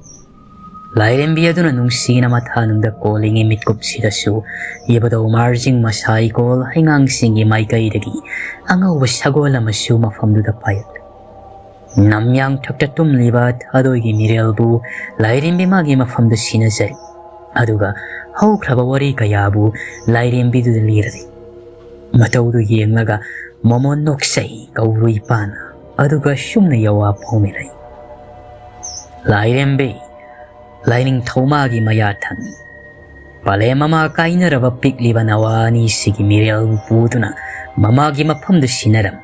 ꯂꯥꯏꯔꯦꯝꯕꯤ ꯑꯗꯨꯅ ꯅꯨꯡꯁꯤꯅ ꯃꯊꯥꯅꯨꯡꯗ ꯀꯣꯜꯂꯤꯉꯩ ꯃꯤꯠꯀꯨꯞꯁꯤꯗꯁꯨ ꯏꯕꯨꯙꯧ ꯃꯥꯔꯖꯤꯡ ꯃꯁꯥ ꯏꯀꯣꯜ ꯍꯩꯉꯥꯡꯁꯤꯡꯒꯤ ꯃꯥꯏꯀꯩꯗꯒꯤ ꯑꯉꯧꯕ ꯁꯒꯣꯜ ꯑꯃꯁꯨ ꯃꯐꯝꯗꯨꯗ ꯄꯥꯏꯔꯛꯂꯤ꯫ ꯅꯝꯌꯥꯡ ꯊꯛꯇ ꯇꯨꯝꯂꯤꯕ ꯊꯥꯗꯣꯏꯒꯤ ꯃꯤꯔꯦꯜꯕꯨ ꯂꯥꯏꯔꯦꯝꯕꯤ ꯃꯥꯒꯤ ꯃꯐꯝꯗ ꯁꯤꯟꯅꯖꯔꯤ꯫ ꯑꯗꯨꯒ ꯍꯧꯈ꯭ꯔꯕ ꯋꯥꯔꯤ ꯀꯌꯥꯕꯨ ꯂꯥꯏꯔꯦꯝꯕꯤꯗꯨꯗ ꯂꯤꯔꯤ꯫ ꯃꯇꯧꯗꯨ ꯌꯦꯡꯂꯒ ꯃꯃꯣꯟ ꯅꯣꯛꯆꯩ ꯀꯧꯔꯨ ꯏꯄꯥꯅ꯫ ꯑꯗꯨꯒ ꯁꯨꯝꯅ ꯌꯋꯥ ꯄꯥꯎꯃꯤꯔꯩ꯫ ꯂꯥꯏꯔꯦꯝꯕꯤ, ꯂꯥꯏꯅꯤꯡꯊꯧ ꯃꯥꯒꯤ ꯃꯌꯥ ꯊꯪꯉꯤ꯫ ꯄꯂꯦꯝ ꯑꯃ ꯀꯥꯏꯅꯔꯕ ꯄꯤꯛꯂꯤꯕ ꯅꯋꯥ ꯑꯅꯤꯁꯤꯒꯤ ꯃꯤꯔꯦꯜꯕꯨ ꯄꯨꯗꯨꯅ ꯃꯃꯥꯒꯤ ꯃꯐꯝꯗ ꯁꯤꯟꯅꯔꯝ꯫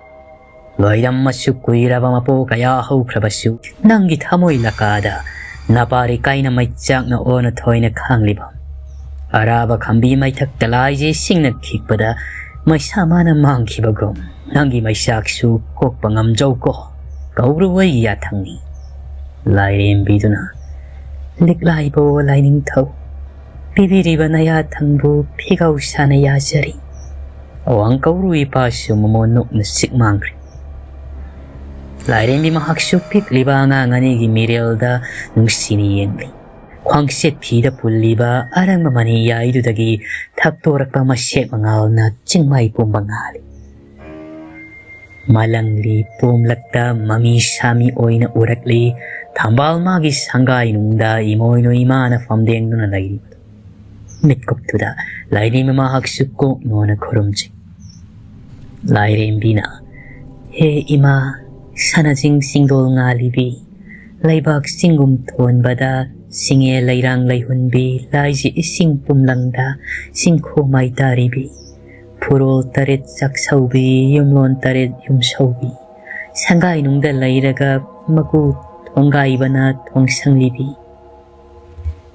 ꯂꯣꯏꯔꯝ ꯃꯆꯨ ꯀꯨꯏꯔꯕ ꯃꯄꯣ ꯀꯌꯥ ꯍꯧꯈ꯭ꯔꯕꯁꯨ, ꯅꯪꯒꯤ ꯊꯃꯣꯏ ꯂꯀꯥꯗ ꯅꯄꯥꯔꯤ ꯀꯥꯏꯅ ꯃꯩꯆꯥꯛꯅ ꯑꯣꯟꯅ ꯊꯣꯏꯅ ꯈꯥꯡꯂꯤꯕ ꯑꯔꯥꯕ ꯈꯝꯕꯤ ꯃꯩꯊꯛꯇ ꯂꯥꯏꯖꯦ ꯁꯤꯡꯅ ꯈꯤꯛꯄꯗ ꯃꯩꯁꯥ ꯃꯥꯅ ꯃꯥꯡꯈꯤꯕꯒꯨꯝ, ꯅꯪꯒꯤ ꯃꯩꯆꯥꯛꯁꯨ ꯀꯣꯛꯄ ꯉꯝꯖꯧꯀꯣ꯫ ꯀꯧꯔꯨ ꯑꯩꯒꯤ ꯌꯥꯊꯪꯅꯤ꯫ ꯂꯥꯏꯔꯦꯝꯕꯤꯗꯨꯅ, ꯂꯤꯛꯂꯥꯏꯕꯣ ꯂꯥꯏꯅꯤꯡꯊꯧ, ꯄꯤꯕꯤꯔꯤꯕ ꯅꯌꯥꯊꯪꯕꯨ ꯐꯤꯒꯧ ꯁꯥꯅ ꯌꯥꯖꯔꯤ꯫ ꯑꯋꯥꯡ ꯀꯧꯔꯨ ꯏꯄꯥꯁꯨ ꯃꯃꯣꯟ ꯅꯣꯛꯅ ꯁꯤꯛ ꯃꯥꯡꯈ꯭ꯔꯦ꯫ ꯂꯥꯏꯔꯦꯝꯕꯤ ꯃꯍꯥꯛꯁꯨ ꯄꯤꯛꯂꯤꯕ ꯑꯉꯥꯡ ꯑꯅꯤꯒꯤ ꯃꯤꯔꯦꯜꯗ ꯅꯨꯡꯁꯤꯅ ꯌꯦꯡꯂꯤ꯫ ꯈ꯭ꯋꯥꯡꯆꯦꯠ ꯐꯤꯗ ꯄꯨꯜꯂꯤꯕ ꯑꯔꯪꯕ ꯃꯅꯤ ꯌꯥꯏꯗꯨꯗꯒꯤ ꯊꯛꯇꯣꯔꯛꯄ ꯃꯁꯦꯛ ꯃꯉꯥꯜꯅ ꯆꯤꯡꯃꯩ ꯄꯨꯝꯕ ꯉꯥꯜꯂꯤ꯫ ꯃꯥꯂꯪꯂꯤ ꯄꯣꯝꯂꯛꯇ ꯃꯃꯤ ꯁꯥꯃꯤ ꯑꯣꯏꯅ ꯎꯔꯛꯂꯤ꯫ ꯊꯝꯕꯥꯜ ꯃꯥꯒꯤ ꯁꯪꯒꯥꯏꯅꯨꯡꯗ ꯏꯃꯣꯏꯅꯨ ꯏꯃꯥꯅ ꯐꯝꯗꯦꯡꯗꯨꯅ ꯂꯩꯔꯤꯕꯗꯨ꯫ ꯃꯤꯠꯀꯨꯞꯇꯨꯗ ꯂꯥꯏꯔꯦꯝꯕꯤ ꯃꯍꯥꯛꯁꯨ ꯀꯣꯛ ꯅꯣꯟꯅ ꯈꯨꯔꯨꯝꯖꯩ꯫ ꯂꯥꯏꯔꯦꯝꯕꯤꯅ, ꯍꯦ ꯏꯃꯥ, ꯁꯅꯥꯖꯤꯡ ꯆꯤꯡꯗꯣꯜ ꯉꯥꯜꯂꯤꯕꯤ, ꯂꯩꯕꯥꯛ ꯆꯤꯡꯒꯨꯝ ꯊꯣꯟꯕꯗ ꯁꯤꯡꯉꯦ ꯂꯩꯔꯥꯡ ꯂꯩꯍꯨꯟꯕꯤ, ꯂꯥꯏꯖꯤ ꯏꯁꯤꯡ ꯄꯨꯝꯂꯪꯗ ꯆꯤꯡꯈꯣ ꯃꯥꯏꯇꯥꯔꯤꯕꯤ, ꯐꯨꯔꯣꯜ ꯇꯔꯦꯠ ꯆꯥꯛꯁꯧꯕꯤ, ꯌꯨꯝꯂꯣꯟ ꯇꯔꯦꯠ ꯌꯨꯝꯁꯧꯕꯤ, ꯁꯪꯒꯥꯏꯅꯨꯡꯗ ꯂꯩꯔꯒ ꯃꯀꯨ ꯊꯣꯡꯒꯥꯏꯕꯅ ꯊꯣꯡꯁꯪꯂꯤꯕꯤ,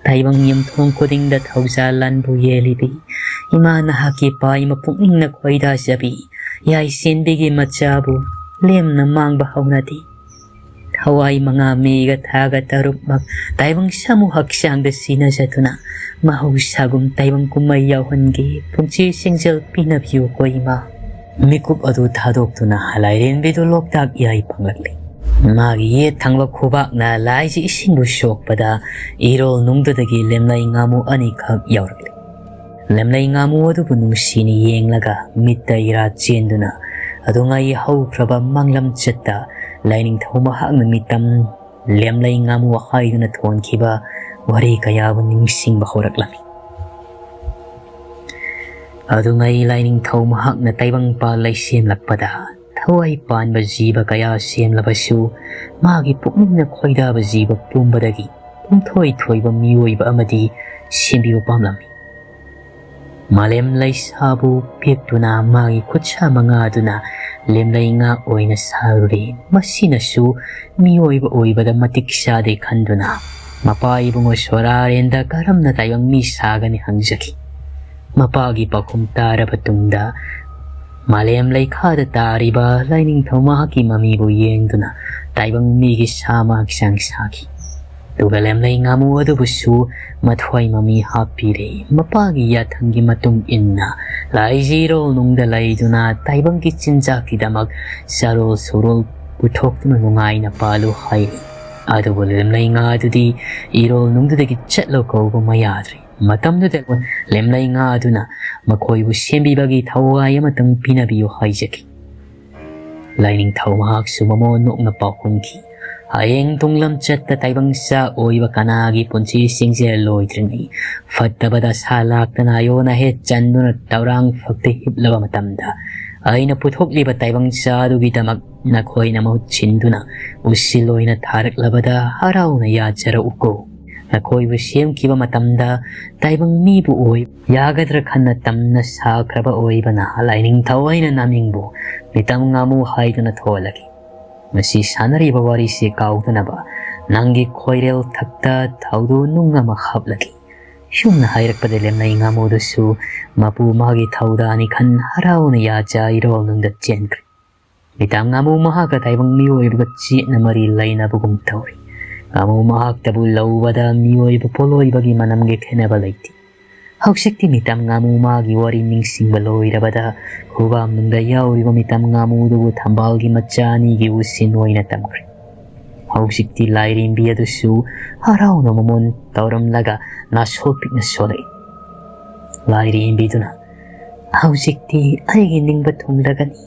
ꯇꯥꯏꯕꯪ ꯌꯨꯝꯊꯣꯡ ꯈꯨꯗꯤꯡꯗ ꯊꯧꯖꯥꯜ ꯂꯥꯟꯕꯨ ꯌꯦꯜꯂꯤꯕꯤ ꯏꯃꯥ ꯅꯍꯥꯛꯀꯤ ꯄꯥꯏꯃ ꯄꯨꯛꯅꯤꯡꯅ ꯈꯣꯏꯗꯥꯖꯕꯤ ꯌꯥꯏꯁꯦꯟꯕꯤꯒꯤ ꯃꯆꯥꯕꯨ ꯂꯦꯝꯅ ꯃꯥꯡꯕ ꯍꯧꯅꯗꯦ꯫ ꯊꯋꯥꯏ ꯃꯉꯥ ꯃꯤꯒ ꯊꯥꯒ ꯇꯔꯨꯛꯃꯛ ꯇꯥꯏꯕꯪ ꯁꯥꯃꯨ ꯍꯛꯆꯥꯡꯗ ꯁꯤꯅꯖꯗꯨꯅ ꯃꯍꯧꯁꯥꯒꯨꯝ ꯇꯥꯏꯕꯪ ꯀꯨꯝꯍꯩ ꯌꯥꯎꯍꯟꯒꯦ ꯄꯨꯟꯁꯤ ꯁꯤꯡꯖꯦꯜ ꯄꯤꯅꯕꯤꯌꯨ ꯀꯣ ꯏꯃꯥ꯫ ꯃꯤꯀꯨꯞ ꯑꯗꯨ ꯊꯥꯗꯣꯛꯇꯨꯅ ꯂꯥꯏꯔꯦꯝꯕꯤꯗꯨ ꯂꯣꯛꯇꯥꯛ ꯏꯌꯥꯏ ꯐꯪꯂꯛꯂꯤ꯫ ꯃꯥꯒꯤ ꯌꯦꯠ ꯊꯪꯕ ꯈꯨꯕꯥꯛꯅ ꯂꯥꯏꯁꯤ ꯏꯁꯤꯡꯕꯨ ꯁꯣꯛꯄꯗ ꯏꯔꯣꯜ ꯅꯨꯡꯗꯨꯗꯒꯤ ꯂꯦꯝꯂꯩ ꯉꯥꯃꯨ ꯑꯅꯤꯈꯛ ꯌꯥꯎꯔꯛꯂꯤ꯫ ꯂꯦꯝꯂꯩ ꯉꯥꯃꯨ ꯑꯗꯨꯕꯨ ꯅꯨꯡꯁꯤꯅ ꯌꯦꯡꯂꯒ ꯃꯤꯠꯇ ꯏꯔꯥ ꯆꯦꯟꯗꯨꯅ ꯑꯗꯨꯉꯩ ꯍꯧꯈ꯭ꯔꯕ ꯃꯥꯡꯂꯝ ꯆꯠꯇ ꯂꯥꯏꯅꯤꯡꯊꯧ ꯃꯍꯥꯛꯅ ꯃꯤꯇꯝ ꯂꯦꯝꯂꯩ ꯉꯥꯃꯨ ꯍꯥꯏꯗꯨꯅ ꯊꯣꯟꯈꯤꯕ ꯋꯥꯔꯤ ꯀꯌꯥꯕꯨ ꯅꯤꯡꯁꯤꯡꯕ ꯍꯧꯔꯛꯂꯝꯃꯤ꯫ ꯑꯗꯨꯉꯩ ꯂꯥꯏꯅꯤꯡꯊꯧ ꯃꯍꯥꯛꯅ ꯇꯥꯏꯕꯪꯄꯥꯜ ꯂꯩꯁꯦꯝꯂꯛꯄꯗ ꯊꯋꯥꯏ ꯄꯥꯟꯕ ꯖꯤꯕ ꯀꯌꯥ ꯁꯦꯝꯂꯕꯁꯨ ꯃꯥꯒꯤ ꯄꯨꯛꯅꯤꯡꯅ ꯈꯣꯏꯗꯥꯕ ꯖꯤꯕ ꯄꯨꯝꯕꯗꯒꯤ ꯄꯨꯝꯊꯣꯏ ꯊꯣꯏꯕ ꯃꯤꯑꯣꯏꯕ ꯑꯃꯗꯤ ꯁꯦꯝꯕꯤꯕ ꯄꯥꯝꯂꯝꯃꯤ꯫ ꯃꯥꯂꯦꯝ ꯂꯩꯁꯥꯕꯨ ꯄꯦꯛꯇꯨꯅ ꯃꯥꯒꯤ ꯈꯨꯠꯁꯥ ꯃꯉꯥꯗꯨꯅ ꯂꯦꯝꯂꯩ ꯉꯥ ꯑꯣꯏꯅ ꯁꯥꯔꯨꯔꯦ꯫ ꯃꯁꯤꯅꯁꯨ ꯃꯤꯑꯣꯏꯕ ꯑꯣꯏꯕꯗ ꯃꯇꯤꯛ ꯆꯥꯗꯦ ꯈꯟꯗꯨꯅ ꯃꯄꯥ ꯏꯕꯨꯡꯉꯣ ꯁꯣꯔꯥꯔꯦꯟꯗ ꯀꯔꯝꯅ ꯇꯥꯏꯕꯪ ꯃꯤ ꯁꯥꯒꯅꯤ ꯍꯪꯖꯈꯤ꯫ ꯃꯄꯥꯒꯤ ꯄꯥꯎꯈꯨꯝ ꯇꯥꯔꯕ ꯇꯨꯡꯗ ꯃꯥꯂꯦꯝ ꯂꯩꯈꯥꯗ ꯇꯥꯔꯤꯕ ꯂꯥꯏꯅꯤꯡꯊꯧ ꯃꯍꯥꯛꯀꯤ ꯃꯃꯤꯕꯨ ꯌꯦꯡꯗꯨꯅ ꯇꯥꯏꯕꯪ ꯃꯤꯒꯤ ꯁꯥ ꯃꯥ ꯍꯛꯆꯥꯡ ꯁꯥꯈꯤ꯫ ꯑꯗꯨꯒ ꯂꯦꯝꯂꯩ ꯉꯥꯃꯨ ꯑꯗꯨꯕꯨꯁꯨ ꯃꯊ꯭ꯋꯥꯏ ꯃꯃꯤ ꯍꯥꯞꯄꯤꯔꯦ꯫ ꯃꯄꯥꯒꯤ ꯌꯥꯊꯪꯒꯤ ꯃꯇꯨꯡ ꯏꯟꯅ ꯂꯥꯏꯖꯤꯔꯣꯜ ꯅꯨꯡꯗ ꯂꯩꯗꯨꯅ ꯇꯥꯏꯕꯪꯒꯤ ꯆꯤꯟꯖꯥꯛꯀꯤꯗꯃꯛ ꯆꯥꯔꯣꯜ ꯁꯨꯔꯣꯜ ꯄꯨꯊꯣꯛꯇꯨꯅ ꯅꯨꯡꯉꯥꯏꯅ ꯄꯥꯜꯂꯨ ꯍꯥꯏꯔꯤ꯫ ꯑꯗꯨꯕꯨ ꯂꯦꯝꯂꯩ ꯉꯥ ꯑꯗꯨꯗꯤ ꯏꯔꯣꯜ ꯅꯨꯡꯗꯨꯗꯒꯤ ꯆꯠꯂꯣ ꯀꯧꯕ ꯃꯌꯥꯗ꯭ꯔꯤ꯫ ꯃꯇꯝꯗꯨꯗ ꯂꯦꯝꯂꯩ ꯉꯥ ꯑꯗꯨꯅ ꯃꯈꯣꯏꯕꯨ ꯁꯦꯝꯕꯤꯕꯒꯤ ꯊꯋꯥꯏ ꯑꯃꯇꯪ ꯄꯤꯅꯕꯤꯌꯨ ꯍꯥꯏꯖꯈꯤ꯫ ꯂꯥꯏꯅꯤꯡꯊꯧ ꯃꯍꯥꯛꯁꯨ ꯃꯃꯣꯟ ꯅꯣꯛꯅ ꯄꯥꯎꯈꯨꯝꯈꯤ, "ꯍꯌꯦꯡ ꯇꯨꯡꯂꯝꯆꯠꯇ ꯇꯥꯏꯕꯪ ꯆꯥ ꯑꯣꯏꯕ ꯀꯅꯥꯒꯤ ꯄꯨꯟꯁꯤ ꯁꯤꯡꯁꯦ ꯂꯣꯏꯗ꯭ꯔꯤꯉꯩ ꯐꯠꯇꯕꯗ ꯁꯥ ꯂꯥꯛꯇꯅ ꯑꯌꯣꯟ ꯑꯍꯦ ꯆꯟꯗꯨꯅ ꯇꯧꯔꯥꯡ ꯐꯛꯇ ꯍꯤꯞꯂꯕ ꯃꯇꯝꯗ ꯑꯩꯅ ꯄꯨꯊꯣꯛꯂꯤꯕ ꯇꯥꯏꯕꯪ ꯆꯥ ꯑꯗꯨꯒꯤꯗꯃꯛ ꯅꯈꯣꯏꯅ ꯃꯍꯨꯠ ꯁꯤꯟꯗꯨꯅ ꯎꯁꯤꯜ ꯑꯣꯏꯅ ꯊꯥꯔꯛꯂꯕꯗ ꯍꯔꯥꯎꯅ ꯌꯥꯖꯔꯛꯎꯀꯣ꯫ ꯅꯈꯣꯏꯕꯨ ꯁꯦꯝꯈꯤꯕ ꯃꯇꯝꯗ ꯇꯥꯏꯕꯪ ꯃꯤꯕꯨ ꯑꯣꯏ ꯌꯥꯒꯗ꯭ꯔꯥ ꯈꯟꯅ ꯇꯝꯅ ꯁꯥꯈ꯭ꯔꯕ ꯑꯣꯏꯕꯅ ꯂꯥꯏꯅꯤꯡꯊꯧ ꯑꯩꯅ ꯅꯃꯤꯡꯕꯨ ꯃꯤꯇꯝ ꯉꯥꯃꯨ ꯍꯥꯏꯗꯨꯅ ꯊꯣꯜꯂꯒꯦ꯫ ꯃꯁꯤ ꯁꯥꯟꯅꯔꯤꯕ ꯋꯥꯔꯤꯁꯤ ꯀꯥꯎꯗꯅꯕ "ꯅꯪꯒꯤ ꯈꯣꯏꯔꯦꯜ ꯊꯛꯇ ꯊꯧꯗꯨ ꯅꯨꯡ ꯑꯃ ꯍꯥꯞꯂꯒꯦ"꯫ ꯁꯨꯝꯅ ꯍꯥꯏꯔꯛꯄꯗ ꯂꯦꯝꯅꯩ ꯉꯥꯃꯨꯗꯨꯁꯨ ꯃꯄꯨ ꯃꯥꯒꯤ ꯊꯧꯗꯥꯅꯤ ꯈꯟ ꯍꯔꯥꯎꯅ ꯌꯥꯖ ꯏꯔꯣꯜ ꯅꯨꯡꯗ ꯆꯦꯟꯈ꯭ꯔꯦ꯫ ꯃꯤꯇꯥꯝ ꯉꯥꯃꯨ ꯃꯍꯥꯛꯀ ꯇꯥꯏꯕꯪ ꯃꯤꯑꯣꯏꯕꯒ ꯆꯦꯠꯅ ꯃꯔꯤ ꯂꯩꯅꯕꯒꯨꯝ ꯇꯧꯔꯤ꯫ ꯉꯥꯃꯨ ꯃꯍꯥꯛꯇꯕꯨ ꯂꯧꯕꯗ ꯃꯤꯑꯣꯏꯕ ꯄꯣꯠꯂꯣꯏꯕꯒꯤ ꯃꯅꯝꯒꯤ ꯈꯦꯠꯅꯕ ꯂꯩꯇꯦ꯫ ꯍꯧꯖꯤꯛꯇꯤ ꯃꯤꯇꯝ ꯉꯥꯃꯨ ꯃꯥꯒꯤ ꯋꯥꯔꯤ ꯅꯤꯡꯁꯤꯡꯕ ꯂꯣꯏꯔꯕꯗ ꯈꯨꯕꯥꯝꯅꯨꯡꯗ ꯌꯥꯎꯔꯤꯕ ꯃꯤꯇꯝ ꯉꯥꯃꯨꯗꯨꯕꯨ ꯊꯝꯕꯥꯜꯒꯤ ꯃꯆꯥ ꯑꯅꯤꯒꯤ ꯎꯁꯤꯟ ꯑꯣꯏꯅ ꯇꯝꯈ꯭ꯔꯦ꯫ ꯍꯧꯖꯤꯛꯇꯤ ꯂꯥꯏꯔꯦꯝꯕꯤ ꯑꯗꯨꯁꯨ ꯍꯔꯥꯎꯅ ꯃꯃꯣꯟ ꯇꯧꯔꯝꯂꯒ ꯅꯥꯁꯣ ꯄꯤꯛꯅ ꯁꯣꯜꯂꯛꯏ꯫ ꯂꯥꯏꯔꯦꯝꯕꯤꯗꯨꯅ, "ꯍꯧꯖꯤꯛꯇꯤ ꯑꯩꯒꯤ ꯅꯤꯡꯕ ꯊꯨꯡꯂꯒꯅꯤ꯫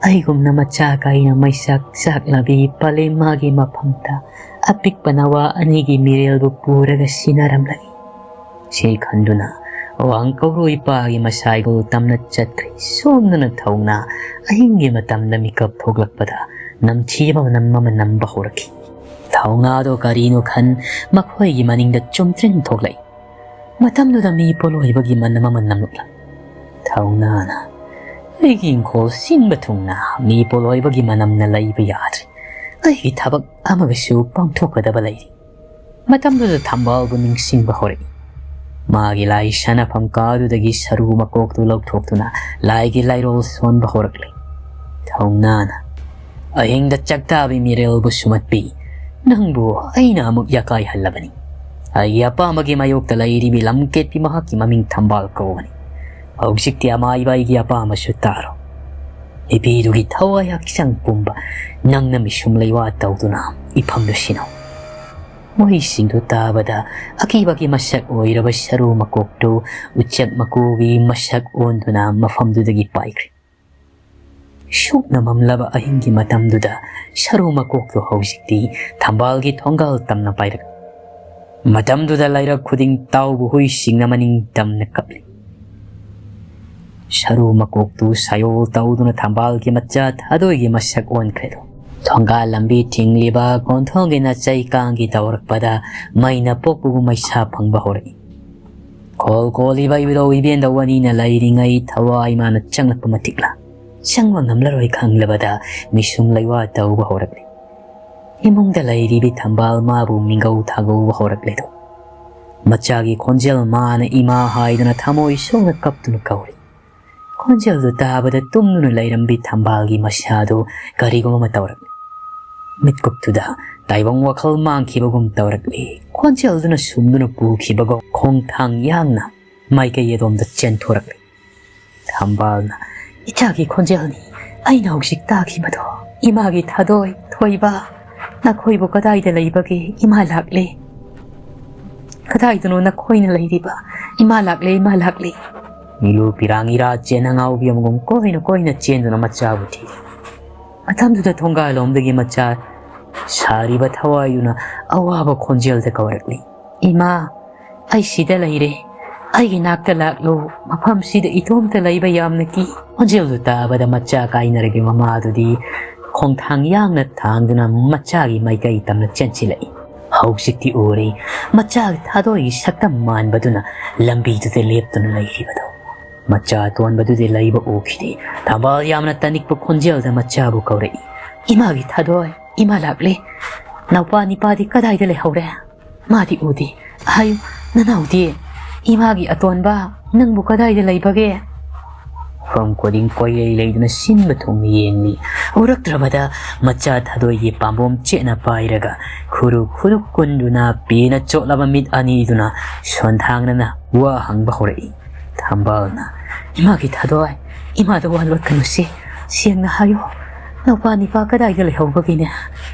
ꯑꯩꯒꯨꯝꯅ ꯃꯆꯥ ꯀꯥꯏꯅ ꯃꯩꯆꯥꯛ ꯆꯥꯛꯂꯕꯤ ꯄꯂꯦꯝ ꯃꯥꯒꯤ ꯃꯐꯝꯗ ꯑꯄꯤꯛꯄ ꯅꯋꯥ ꯑꯅꯤꯒꯤ ꯃꯤꯔꯦꯜꯕꯨ ꯄꯨꯔꯒ ꯁꯤꯟꯅꯔꯝꯂꯒꯦ"꯫ ꯁꯤ ꯈꯟꯗꯨꯅ ꯋꯥꯡ ꯀꯧꯔꯨ ꯏꯄꯥꯒꯤ ꯃꯁꯥꯏꯒꯨꯜ ꯇꯝꯅ ꯆꯠꯈ꯭ꯔꯦ꯫ ꯁꯣꯝꯗꯅ ꯊꯧꯅꯥ ꯑꯍꯤꯡꯒꯤ ꯃꯇꯝꯗ ꯃꯤꯀꯞ ꯊꯣꯛꯂꯛꯄꯗ ꯅꯝꯊꯤꯕ ꯃꯅꯝ ꯑꯃ ꯅꯝꯕ ꯍꯧꯔꯛꯈꯤ꯫ ꯊꯧꯅꯥꯗꯣ ꯀꯔꯤꯅꯣ ꯈꯟ ꯃꯈꯣꯏꯒꯤ ꯃꯅꯤꯡꯗ ꯆꯨꯝꯇ꯭ꯔꯤꯡ ꯊꯣꯛꯂꯛꯏ꯫ ꯃꯇꯝꯗꯨꯗ ꯃꯤ ꯄꯣꯠꯂꯣꯏꯕꯒꯤ ꯃꯅꯝ ꯑꯃ ꯅꯝꯂꯛꯂꯝꯃꯤ꯫ ꯊꯧꯅꯥꯅ, "ꯑꯩꯒꯤ ꯏꯪꯈꯣꯜ ꯁꯤꯟꯕ ꯊꯨꯡꯅ ꯃꯤ ꯄꯣꯠꯂꯣꯏꯕꯒꯤ ꯃꯅꯝꯅ ꯂꯩꯕ ꯌꯥꯗ꯭ꯔꯦ꯫ ꯑꯩꯒꯤ ꯊꯕꯛ ꯑꯃꯒꯁꯨ ꯄꯥꯡꯊꯣꯛꯀꯗꯕ ꯂꯩꯔꯤ"꯫ ꯃꯇꯝꯗꯨꯗ ꯊꯝꯕꯥꯜꯕꯨ ꯅꯤꯡꯁꯤꯡꯕ ꯍꯧꯔꯛꯏ꯫ ꯃꯥꯒꯤ ꯂꯥꯏ ꯁꯥꯟꯅꯐꯝ ꯀꯥꯗꯨꯗꯒꯤ ꯁꯔꯨ ꯃꯀꯣꯛꯇꯨ ꯂꯧꯊꯣꯛꯇꯨꯅ ꯂꯥꯏꯒꯤ ꯂꯥꯏꯔꯣꯜ ꯁꯣꯟꯕ ꯍꯧꯔꯛꯂꯤ꯫ ꯊꯧꯅꯥꯅ, "ꯑꯍꯤꯡꯗ ꯆꯥꯛꯇꯥꯕꯤ ꯃꯤꯔꯦꯜꯕꯨ ꯁꯨꯝꯍꯠꯄꯤ, ꯅꯪꯕꯨ ꯑꯩꯅ ꯑꯃꯨꯛ ꯌꯥꯀꯥꯏꯍꯜꯂꯕꯅꯤ꯫ ꯑꯩꯒꯤ ꯑꯄꯥꯝꯕꯒꯤ ꯃꯥꯌꯣꯛꯇ ꯂꯩꯔꯤꯕꯤ ꯂꯝꯀꯦꯠꯄꯤ ꯃꯍꯥꯛꯀꯤ ꯃꯃꯤꯡ ꯊꯝꯕꯥꯜ ꯀꯧꯕꯅꯤ꯫ ꯍꯧꯖꯤꯛꯇꯤ ꯑꯃꯥꯏꯕ ꯑꯩꯒꯤ ꯑꯄꯥꯝꯕꯁꯨ ꯇꯥꯔꯣ꯫ ꯅꯨꯄꯤꯗꯨꯒꯤ ꯊꯋꯥꯏ ꯍꯛꯆꯥꯡ ꯄꯨꯝꯕ ꯅꯪꯅ ꯃꯤꯁꯨꯝ ꯂꯩꯋꯥ ꯇꯧꯗꯨꯅ ꯏꯐꯝꯗ ꯁꯤꯅꯧ"꯫ ꯃꯣꯏꯁꯤꯡꯗꯨ ꯇꯥꯕꯗ ꯑꯀꯤꯕꯒꯤ ꯃꯁꯛ ꯑꯣꯏꯔꯕ ꯁꯔꯨ ꯃꯀꯣꯛꯇꯨ ꯎꯆꯦꯛ ꯃꯀꯨꯒꯤ ꯃꯁꯛ ꯑꯣꯟꯗꯨꯅ ꯃꯐꯝꯗꯨꯗꯒꯤ ꯄꯥꯏꯈ꯭ꯔꯦ꯫ ꯁꯨꯛꯅ ꯃꯝꯂꯕ ꯑꯍꯤꯡꯒꯤ ꯃꯇꯝꯗꯨꯗ ꯁꯔꯨ ꯃꯀꯣꯛꯇꯨ ꯍꯧꯖꯤꯛꯇꯤ ꯊꯝꯕꯥꯜꯒꯤ ꯊꯣꯡꯒꯥꯜ ꯇꯝꯅ ꯄꯥꯏꯔꯛ-, ꯃꯇꯝꯗꯨꯗ ꯂꯩꯔꯛ ꯈꯨꯗꯤꯡ ꯇꯥꯎꯕ ꯍꯨꯏꯁꯤꯡꯅ ꯃꯅꯤꯡ ꯇꯝꯅ ꯀꯞꯂꯤ꯫ ꯁꯔꯨ ꯃꯀꯣꯛꯇꯨ ꯁꯌꯣꯜ ꯇꯧꯗꯨꯅ ꯊꯝꯕꯥꯜꯒꯤ ꯃꯆꯥ ꯊꯥꯗꯣꯏꯒꯤ ꯃꯁꯛ ꯑꯣꯟꯈ꯭ꯔꯦꯗꯣ꯫ ꯊꯣꯡꯒꯥꯜ ꯂꯝꯕꯤ ꯊꯤꯡꯂꯤꯕ ꯀꯣꯟꯊꯣꯡꯒꯤ ꯅꯥꯆꯩ ꯀꯥꯡꯒꯤ ꯇꯧꯔꯛꯄꯗ ꯃꯩꯅ ꯄꯣꯛꯄꯒꯨꯝ ꯃꯩꯁꯥ ꯐꯪꯕ ꯍꯧꯔꯛꯏ꯫ ꯈꯣꯜ ꯈꯣꯜꯂꯤꯕ ꯏꯕꯨꯙꯧ ꯏꯕꯦꯟꯗꯧ ꯑꯅꯤꯅ ꯂꯩꯔꯤꯉꯩ ꯊꯋꯥꯏ ꯃꯥꯅ ꯆꯪꯂꯛꯄ ꯃꯇꯤꯛꯂꯥ ꯆꯪꯕ ꯉꯝꯂꯔꯣꯏ ꯈꯪꯂꯕꯗ ꯃꯤꯁꯨꯝ ꯂꯩꯋꯥ ꯇꯧꯕ ꯍꯧꯔꯛꯂꯤ꯫ ꯏꯃꯨꯡꯗ ꯂꯩꯔꯤꯕꯤ ꯊꯝꯕꯥꯜ ꯃꯥꯕꯨ ꯃꯤꯡꯒꯧ ꯊꯥꯒꯧꯕ ꯍꯧꯔꯛꯂꯦꯗꯣ꯫ ꯃꯆꯥꯒꯤ ꯈꯣꯟꯖꯦꯜ ꯃꯥꯅ "ꯏꯃꯥ" ꯍꯥꯏꯗꯨꯅ ꯊꯃꯣꯏ ꯁꯣꯛꯅ ꯀꯞꯇꯨꯅ ꯀꯧꯔꯤ꯫ ꯈꯣꯟꯖꯦꯜꯗꯨ ꯇꯥꯕꯗ ꯇꯨꯝꯗꯨꯅ ꯂꯩꯔꯝꯕꯤ ꯊꯝꯕꯥꯜꯒꯤ ꯃꯁꯥꯗꯨ ꯀꯔꯤꯒꯨꯝꯕ ꯑꯃ ꯇꯧꯔꯛꯂꯤ꯫ ꯃꯤꯠꯀꯨꯞꯇꯨꯗ ꯇꯥꯏꯕꯪ ꯋꯥꯈꯜ ꯃꯥꯡꯈꯤꯕꯒꯨꯝ ꯇꯧꯔꯛꯂꯤ꯫ ꯈꯣꯟꯖꯦꯜꯗꯨꯅ ꯁꯨꯝꯗꯨꯅ ꯄꯨꯈꯤꯕꯒꯨꯝ ꯈꯣꯡꯊꯥꯡ ꯌꯥꯡꯅ ꯃꯥꯏꯀꯩ ꯑꯗꯣꯝꯗ ꯆꯦꯟꯊꯣꯔꯛꯂꯤ꯫ ꯊꯝꯕꯥꯜꯅ "ꯏꯆꯥꯒꯤ ꯈꯣꯟꯖꯦꯜꯅꯤ ꯑꯩꯅ ꯍꯧꯖꯤꯛ ꯇꯥꯈꯤꯕꯗꯣ꯫ ꯏꯃꯥꯒꯤ ꯊꯥꯗꯣꯏ, ꯊꯣꯏꯕ, ꯅꯈꯣꯏꯕꯨ ꯀꯗꯥꯏꯗ ꯂꯩꯕꯒꯦ? ꯏꯃꯥ ꯂꯥꯛꯂꯦ꯫ ꯀꯗꯥꯏꯗꯅꯣ ꯅꯈꯣꯏꯅ ꯂꯩꯔꯤꯕ? ꯏꯃꯥ ꯂꯥꯛꯂꯦ, ꯏꯃꯥ ꯂꯥꯛꯂꯦ꯫" ꯃꯤꯂꯨ ꯄꯤꯔꯥꯡ ꯏꯔꯥ ꯆꯦꯟ ꯑꯉꯥꯎꯕꯤ ꯑꯃꯒꯨꯝ ꯀꯣꯏꯅ ꯀꯣꯏꯅ ꯆꯦꯟꯗꯨꯅ ꯃꯆꯥꯕꯨ ꯊꯤ꯫ ꯃꯇꯝꯗꯨꯗ ꯊꯣꯡꯒꯥꯜꯂꯣꯝꯗꯒꯤ ꯃꯆꯥ ꯁꯥꯔꯤꯕ ꯊꯋꯥꯏꯗꯨꯅ ꯑꯋꯥꯕ ꯈꯣꯟꯖꯦꯜꯗ ꯀꯧꯔꯛꯂꯤ, "ꯏꯃꯥ, ꯑꯩ ꯁꯤꯗ ꯂꯩꯔꯦ꯫ ꯑꯩꯒꯤ ꯅꯥꯛꯇ ꯂꯥꯛꯂꯣ꯫ ꯃꯐꯝꯁꯤꯗ ꯏꯇꯣꯝꯇ ꯂꯩꯕ ꯌꯥꯝꯅ ꯀꯤ꯫" ꯈꯣꯟꯖꯦꯜꯗꯨ ꯇꯥꯕꯗ ꯃꯆꯥ ꯀꯥꯏꯅꯔꯕꯤ ꯃꯃꯥꯗꯨꯗꯤ ꯈꯣꯡꯊꯥꯡ ꯌꯥꯡꯅ ꯊꯥꯡꯗꯨꯅ ꯃꯆꯥꯒꯤ ꯃꯥꯏꯀꯩ ꯇꯝꯅ ꯆꯦꯟꯁꯤꯜꯂꯛꯏ꯫ ꯍꯧꯖꯤꯛꯇꯤ ꯎꯔꯦ, ꯃꯆꯥꯒꯤ ꯊꯥꯗꯣꯏꯒꯤ ꯁꯛꯇꯝ ꯃꯥꯟꯕꯗꯨꯅ ꯂꯝꯕꯤꯗꯨꯗ ꯂꯦꯞꯇꯨꯅ ꯂꯩꯔꯤꯕꯗꯣ꯫ ꯃꯆꯥ ꯑꯇꯣꯟꯕꯗꯨꯗꯤ ꯂꯩꯕ ꯎꯈꯤꯗꯦ꯫ ꯊꯝꯕꯥꯜ ꯌꯥꯝꯅ ꯇꯅꯤꯛꯄ ꯈꯣꯟꯖꯦꯜꯗ ꯃꯆꯥꯕꯨ ꯀꯧꯔꯛꯏ, "ꯏꯃꯥꯒꯤ ꯊꯥꯗꯣꯏ, ꯏꯃꯥ ꯂꯥꯛꯂꯦ꯫ ꯅꯧꯄꯥ ꯅꯤꯄꯥꯗꯤ ꯀꯗꯥꯏꯗ ꯂꯩꯍꯧꯔꯦ? ꯃꯥꯗꯤ ꯎꯗꯦ꯫ ꯍꯥꯏꯌꯨ, ꯅꯅꯥꯎꯗꯤ? ꯏꯃꯥꯒꯤ ꯑꯇꯣꯟꯕ, ꯅꯪꯕꯨ ꯀꯗꯥꯏꯗ ꯂꯩꯕꯒꯦ?" ꯃꯐꯝ ꯈꯨꯗꯤꯡ ꯀꯣꯏꯂꯩ ꯂꯩꯗꯨꯅ ꯁꯤꯟꯕ ꯊꯨꯡꯅ ꯌꯦꯡꯂꯤ꯫ ꯎꯔꯛꯇ꯭ꯔꯕꯗ ꯃꯆꯥ ꯊꯥꯗꯣꯏꯒꯤ ꯄꯥꯝꯕꯣꯝ ꯆꯦꯠꯅ ꯄꯥꯏꯔꯒ ꯈꯨꯔꯨ ꯈꯨꯔꯨ ꯀꯨꯟꯗꯨꯅ ꯄꯦꯅ ꯆꯣꯠꯂꯕ ꯃꯤꯠ ꯑꯅꯤꯗꯨꯅ ꯁꯣꯟꯊꯥꯡꯅꯅ ꯋꯥ ꯍꯪꯕ ꯍꯧꯔꯛꯏ꯫ ꯊꯝꯕꯥꯜꯅ, "ꯏꯃꯥꯒꯤ ꯊꯥꯗꯣꯏ, ꯏꯃꯥꯗ ꯋꯥ ꯂꯣꯠꯀꯅꯨꯁꯤ꯫ ꯁꯦꯡꯅ ꯍꯥꯏꯌꯨ, ꯅꯧꯄꯥ ꯅꯤꯄꯥ ꯀꯗꯥꯏꯗ ꯂꯩꯍꯧꯕꯒꯤꯅꯦ?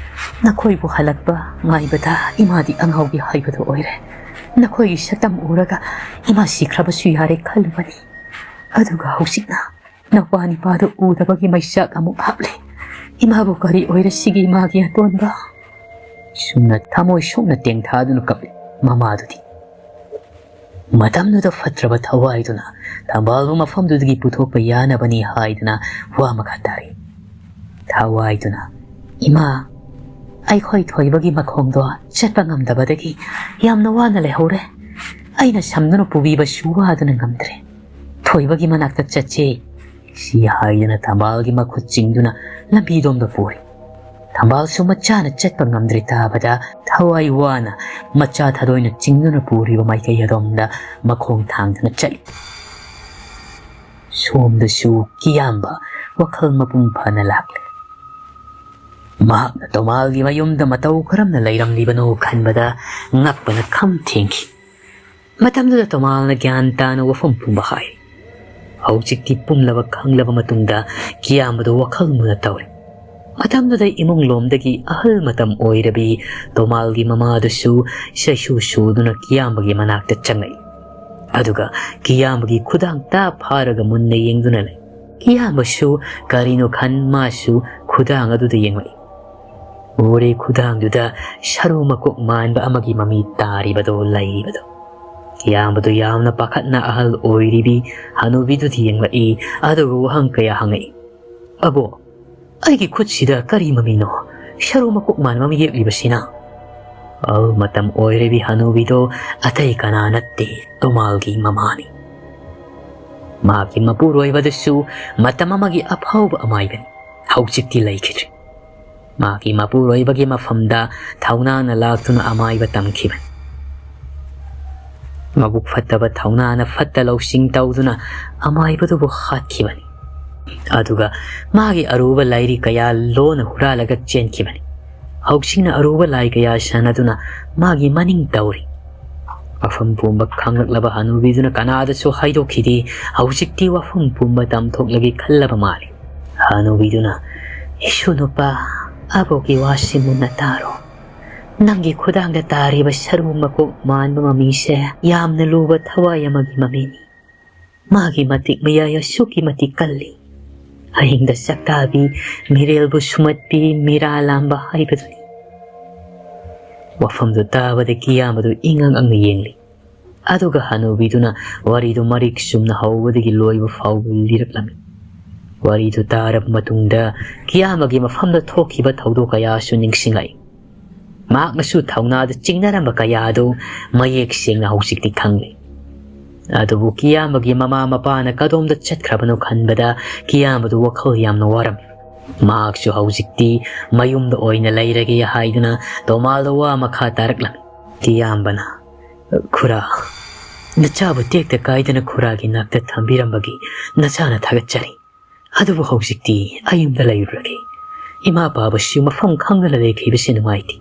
ꯅꯈꯣꯏꯕꯨ ꯍꯜꯂꯛꯄ ꯉꯥꯏꯕꯗ ꯏꯃꯥꯗꯤ ꯑꯉꯥꯎꯕꯤ ꯍꯥꯏꯕꯗꯨ ꯑꯣꯏꯔꯦ꯫ ꯅꯈꯣꯏꯒꯤ ꯁꯛꯇꯝ ꯎꯔꯒ ꯏꯃꯥ ꯁꯤꯈ꯭ꯔꯕꯁꯨ ꯌꯥꯔꯦ ꯈꯜꯂꯨꯕꯅꯤ꯫ ꯑꯗꯨꯒ ꯍꯧꯖꯤꯛꯅ ꯅꯧꯄꯥ ꯅꯤꯄꯥꯗꯨ ꯎꯗꯕꯒꯤ ꯃꯩꯆꯥꯛ ꯑꯃꯨꯛ ꯍꯥꯞꯂꯦ꯫ ꯏꯃꯥꯕꯨ ꯀꯔꯤ ꯑꯣꯏꯔꯁꯤꯒꯦ, ꯏꯃꯥꯒꯤ ꯑꯇꯣꯟꯕ?" ꯁꯨꯝꯅ ꯊꯃꯣꯏ ꯁꯣꯛꯅ ꯇꯦꯡꯊꯥꯗꯨꯅ ꯀꯞꯂꯤ ꯃꯃꯥꯗꯨꯗꯤ꯫ ꯃꯇꯝꯗꯨꯗ ꯐꯠꯇ꯭ꯔꯕ ꯊꯋꯥꯏꯗꯨꯅ ꯊꯝꯕꯥꯜꯕꯨ ꯃꯐꯝꯗꯨꯗꯒꯤ ꯄꯨꯊꯣꯛꯄ ꯌꯥꯅꯕꯅꯤ ꯍꯥꯏꯗꯨꯅ ꯋꯥ ꯃꯈꯥ ꯇꯥꯔꯤ꯫ ꯊꯋꯥꯏꯗꯨꯅ, "ꯏꯃꯥ, ꯑꯩꯈꯣꯏ ꯊꯣꯏꯕꯒꯤ ꯃꯈꯣꯡꯗꯣ ꯆꯠꯄ ꯉꯝꯗꯕꯗꯒꯤ ꯌꯥꯝꯅ ꯋꯥꯅ ꯂꯩꯍꯧꯔꯦ꯫ ꯑꯩꯅ ꯁꯝꯗꯨꯅ ꯄꯨꯕꯤꯕꯁꯨ ꯋꯥꯗꯨꯅ ꯉꯝꯗ꯭ꯔꯦ꯫ ꯊꯣꯏꯕꯒꯤ ꯃꯅꯥꯛꯇ ꯆꯠꯁꯦ꯫" ꯁꯤ ꯍꯥꯏꯗꯨꯅ ꯊꯝꯕꯥꯜꯒꯤ ꯃꯈꯨꯠ ꯆꯤꯡꯗꯨꯅ ꯂꯝꯕꯤꯗꯣꯝꯗ ꯄꯨꯔꯤ꯫ ꯊꯝꯕꯥꯜꯁꯨ ꯃꯆꯥꯅ ꯆꯠꯄ ꯉꯝꯗ꯭ꯔꯤ ꯇꯥꯕꯗ ꯊꯋꯥꯏ ꯋꯥꯅ ꯃꯆꯥ ꯊꯥꯗꯣꯏꯅ ꯆꯤꯡꯗꯨꯅ ꯄꯨꯔꯤꯕ ꯃꯥꯏꯀꯩ ꯑꯗꯣꯝꯗ ꯃꯈꯣꯡ ꯊꯥꯡꯗꯨꯅ ꯆꯠꯂꯤ꯫ ꯁꯣꯝꯗꯁꯨ ꯀꯤꯌꯥꯝꯕ ꯋꯥꯈꯜ ꯃꯄꯨꯡ ꯐꯥꯅ ꯂꯥꯛꯂꯦ꯫ ꯃꯍꯥꯛꯅ ꯇꯣꯃꯥꯜꯒꯤ ꯃꯌꯨꯝꯗ ꯃꯇꯧ ꯀꯔꯝꯅ ꯂꯩꯔꯝꯂꯤꯕꯅꯣ ꯈꯟꯕꯗ ꯉꯛꯄꯅ ꯈꯝ ꯊꯦꯡꯈꯤ꯫ ꯃꯇꯝꯗꯨꯗ ꯇꯣꯃꯥꯜꯅ ꯒ꯭ꯌꯥꯟ ꯇꯥꯅ ꯋꯥꯐꯝ ꯄꯨꯝꯕ ꯍꯥꯏꯔꯤ꯫ ꯍꯧꯖꯤꯛꯇꯤ ꯄꯨꯝꯂꯕ ꯈꯪꯂꯕ ꯃꯇꯨꯡꯗ ꯀꯤꯌꯥꯝꯕꯗꯨ ꯋꯥꯈꯜ ꯃꯨꯟꯅ ꯇꯧꯔꯤ꯫ ꯃꯇꯝꯗꯨꯗ ꯏꯃꯨꯡ ꯂꯣꯝꯗꯒꯤ ꯑꯍꯜ ꯃꯇꯝ ꯑꯣꯏꯔꯕꯤ ꯇꯣꯃꯥꯜꯒꯤ ꯃꯃꯥꯗꯨꯁꯨ ꯁꯩꯁꯨ ꯁꯨꯗꯨꯅ ꯀꯤꯌꯥꯝꯕꯒꯤ ꯃꯅꯥꯛꯇ ꯆꯪꯂꯛꯏ꯫ ꯑꯗꯨꯒ ꯀꯤꯌꯥꯝꯕꯒꯤ ꯈꯨꯗꯥꯡ ꯇꯥ ꯐꯥꯔꯒ ꯃꯨꯟꯅ ꯌꯦꯡꯗꯨꯅ ꯂꯩ꯫ ꯀꯤꯌꯥꯝꯕꯁꯨ ꯀꯔꯤꯅꯣ ꯈꯟ ꯃꯥꯁꯨ ꯈꯨꯗꯥꯡ ꯑꯗꯨꯗ ꯌꯦꯡꯂꯛꯏ꯫ ꯎꯔꯦ ꯈꯨꯗꯥꯡꯗꯨꯗ ꯁꯔꯨ ꯃꯀꯣꯛ ꯃꯥꯟꯕ ꯑꯃꯒꯤ ꯃꯃꯤ ꯇꯥꯔꯤꯕꯗꯣ ꯂꯩꯕꯗꯣ꯫ ꯀꯤꯌꯥꯝꯕꯗꯨ ꯌꯥꯝꯅ ꯄꯥꯈꯠꯅ ꯑꯍꯜ ꯑꯣꯏꯔꯤꯕꯤ ꯍꯅꯨꯕꯤꯗꯨꯗ ꯌꯦꯡꯂꯛꯏ, ꯑꯗꯨꯒ ꯋꯥꯍꯪ ꯀꯌꯥ ꯍꯪꯉꯛꯏ꯫ "ꯑꯕꯣ, ꯑꯩꯒꯤ ꯈꯨꯠꯁꯤꯗ ꯀꯔꯤ ꯃꯃꯤꯅꯣ? ꯁꯔꯨ ꯃꯀꯣꯛ ꯃꯥꯟꯕ ꯑꯃ ꯌꯦꯛꯂꯤꯕꯁꯤꯅ?" ꯑꯍꯜ ꯃꯇꯝ ꯑꯣꯏꯔꯕꯤ ꯍꯅꯨꯕꯤꯗꯣ ꯑꯇꯩ ꯀꯅꯥ ꯅꯠꯇꯦ, ꯇꯣꯃꯥꯜꯒꯤ ꯃꯃꯥꯅꯤ꯫ ꯃꯍꯥꯛꯀꯤ ꯃꯄꯨꯔꯣꯏꯕꯗꯨꯁꯨ ꯃꯇꯝ ꯑꯃꯒꯤ ꯑꯐꯥꯎꯕ ꯑꯃꯥꯏꯕꯅꯤ꯫ ꯍꯧꯖꯤꯛꯇꯤ ꯂꯩꯈꯤꯗ꯭ꯔꯦ꯫ ꯃꯍꯥꯛꯀꯤ ꯃꯄꯨꯔꯣꯏꯕꯒꯤ ꯃꯐꯝꯗ ꯊꯧꯅꯥꯅ ꯂꯥꯛꯇꯨꯅ ꯑꯃꯥꯏꯕ ꯇꯝꯈꯤꯕꯅꯤ꯫ ꯃꯕꯨꯛ ꯐꯠꯇꯕ ꯊꯧꯅꯥꯅ ꯐꯠꯇ ꯂꯧꯁꯤꯡ ꯇꯧꯗꯨꯅ ꯑꯃꯥꯏꯕꯗꯨꯕꯨ ꯍꯥꯠꯈꯤꯕꯅꯤ꯫ ꯑꯗꯨꯒ ꯃꯥꯒꯤ ꯑꯔꯨꯕ ꯂꯥꯏꯔꯤꯛ ꯀꯌꯥ ꯂꯣꯟꯅ ꯍꯨꯔꯥꯜꯂꯒ ꯆꯦꯟꯈꯤꯕꯅꯤ꯫ ꯍꯧꯖꯤꯛꯅ ꯑꯔꯨꯕ ꯂꯥꯏ ꯀꯌꯥ ꯁꯥꯟꯅꯗꯨꯅ ꯃꯥꯒꯤ ꯃꯅꯤꯡ ꯇꯧꯔꯤ꯫ ꯋꯥꯐꯝ ꯄꯨꯝꯕ ꯈꯪꯂꯛꯂꯕ ꯍꯅꯨꯕꯤꯗꯨꯅ ꯀꯅꯥꯗꯁꯨ ꯍꯥꯏꯗꯣꯛꯈꯤꯗꯦ꯫ ꯍꯧꯖꯤꯛꯇꯤ ꯋꯥꯐꯝ ꯄꯨꯝꯕ ꯇꯝꯊꯣꯛꯂꯒꯦ ꯈꯜꯂꯕ ꯃꯥꯜꯂꯤ꯫ ꯍꯅꯨꯕꯤꯗꯨꯅ, "ꯏꯁꯨ ꯅꯨꯄꯥ, ꯑꯕꯣꯛꯀꯤ ꯋꯥꯁꯤ ꯃꯨꯟꯅ ꯇꯥꯔꯣ꯫ ꯅꯪꯒꯤ ꯈꯨꯗꯥꯡꯗ ꯇꯥꯔꯤꯕ ꯁꯔꯨ ꯃꯀꯣꯛ ꯃꯥꯟꯕ ꯃꯃꯤꯁꯦ ꯌꯥꯝꯅ ꯂꯨꯕ ꯊꯋꯥꯏ ꯑꯃꯒꯤ ꯃꯃꯤꯅꯤ꯫ ꯃꯥꯒꯤ ꯃꯇꯤꯛ ꯃꯌꯥꯏ ꯑꯁꯨꯛꯀꯤ ꯃꯇꯤꯛ ꯀꯜꯂꯤ꯫ ꯑꯍꯤꯡꯗ ꯆꯥꯛꯇꯥꯕꯤ, ꯃꯤꯔꯦꯜꯕꯨ ꯁꯨꯝꯍꯠꯄꯤ, ꯃꯤꯔꯥ ꯂꯥꯝꯕ ꯍꯥꯏꯕꯗꯨꯅꯤ꯫" ꯋꯥꯐꯝꯗꯨ ꯇꯥꯕꯗ ꯀꯤꯌꯥꯝꯕꯗꯨ ꯏꯉꯛ ꯉꯛꯅ ꯌꯦꯡꯂꯤ꯫ ꯑꯗꯨꯒ ꯍꯅꯨꯕꯤꯗꯨꯅ ꯋꯥꯔꯤꯗꯨ ꯃꯔꯤꯛ ꯆꯨꯝꯅ ꯍꯧꯕꯗꯒꯤ ꯂꯣꯏꯕ ꯐꯥꯎꯕ ꯂꯤꯔꯛꯂꯝꯃꯤ꯫ ꯋꯥꯔꯤꯗꯨ ꯇꯥꯔꯕ ꯃꯇꯨꯡꯗ ꯀꯤꯌꯥꯝꯕꯒꯤ ꯃꯐꯝꯗ ꯊꯣꯛꯈꯤꯕ ꯊꯧꯗꯣꯛ ꯀꯌꯥꯁꯨ ꯅꯤꯡꯁꯤꯡꯂꯛꯏ꯫ ꯃꯍꯥꯛꯅꯁꯨ ꯊꯧꯅꯥꯗ ꯆꯤꯡꯅꯔꯝꯕ ꯀꯌꯥ ꯑꯗꯨ ꯃꯌꯦꯛ ꯁꯦꯡꯅ ꯍꯧꯖꯤꯛꯇꯤ ꯈꯪꯂꯦ꯫ ꯑꯗꯨꯕꯨ ꯀꯤꯌꯥꯝꯕꯒꯤ ꯃꯃꯥ ꯃꯄꯥꯅ ꯀꯗꯣꯝꯗ ꯆꯠꯈ꯭ꯔꯕꯅꯣ ꯈꯟꯕꯗ ꯀꯤꯌꯥꯝꯕꯗꯨ ꯋꯥꯈꯜ ꯌꯥꯝꯅ ꯋꯥꯔꯝꯃꯤ꯫ ꯃꯍꯥꯛꯁꯨ ꯍꯧꯖꯤꯛꯇꯤ ꯃꯌꯨꯝꯗ ꯑꯣꯏꯅ ꯂꯩꯔꯒꯦ ꯍꯥꯏꯗꯨꯅ ꯇꯣꯃꯥꯜꯗ ꯋꯥ ꯃꯈꯥ ꯇꯥꯔꯛꯂꯝꯃꯤ꯫ ꯀꯤꯌꯥꯝꯕꯅ, "ꯈꯨꯔꯥ, ꯅꯆꯥꯕꯨ ꯇꯦꯛꯇ ꯀꯥꯏꯗꯅ ꯈꯨꯔꯥꯒꯤ ꯅꯥꯛꯇ ꯊꯝꯕꯤꯔꯝꯕꯒꯤ ꯅꯆꯥꯅ ꯊꯥꯒꯠꯆꯔꯤ꯫ ꯑꯗꯨꯕꯨ ꯍꯧꯖꯤꯛꯇꯤ ꯑꯩ ꯌꯨꯝꯗ ꯂꯩꯔꯨꯔꯒꯦ꯫ ꯏꯃꯥ ꯄꯥꯕꯁꯨ ꯃꯐꯝ ꯈꯪꯗꯅ ꯂꯩꯈꯤꯕꯁꯤ ꯅꯨꯡꯉꯥꯏꯇꯦ꯫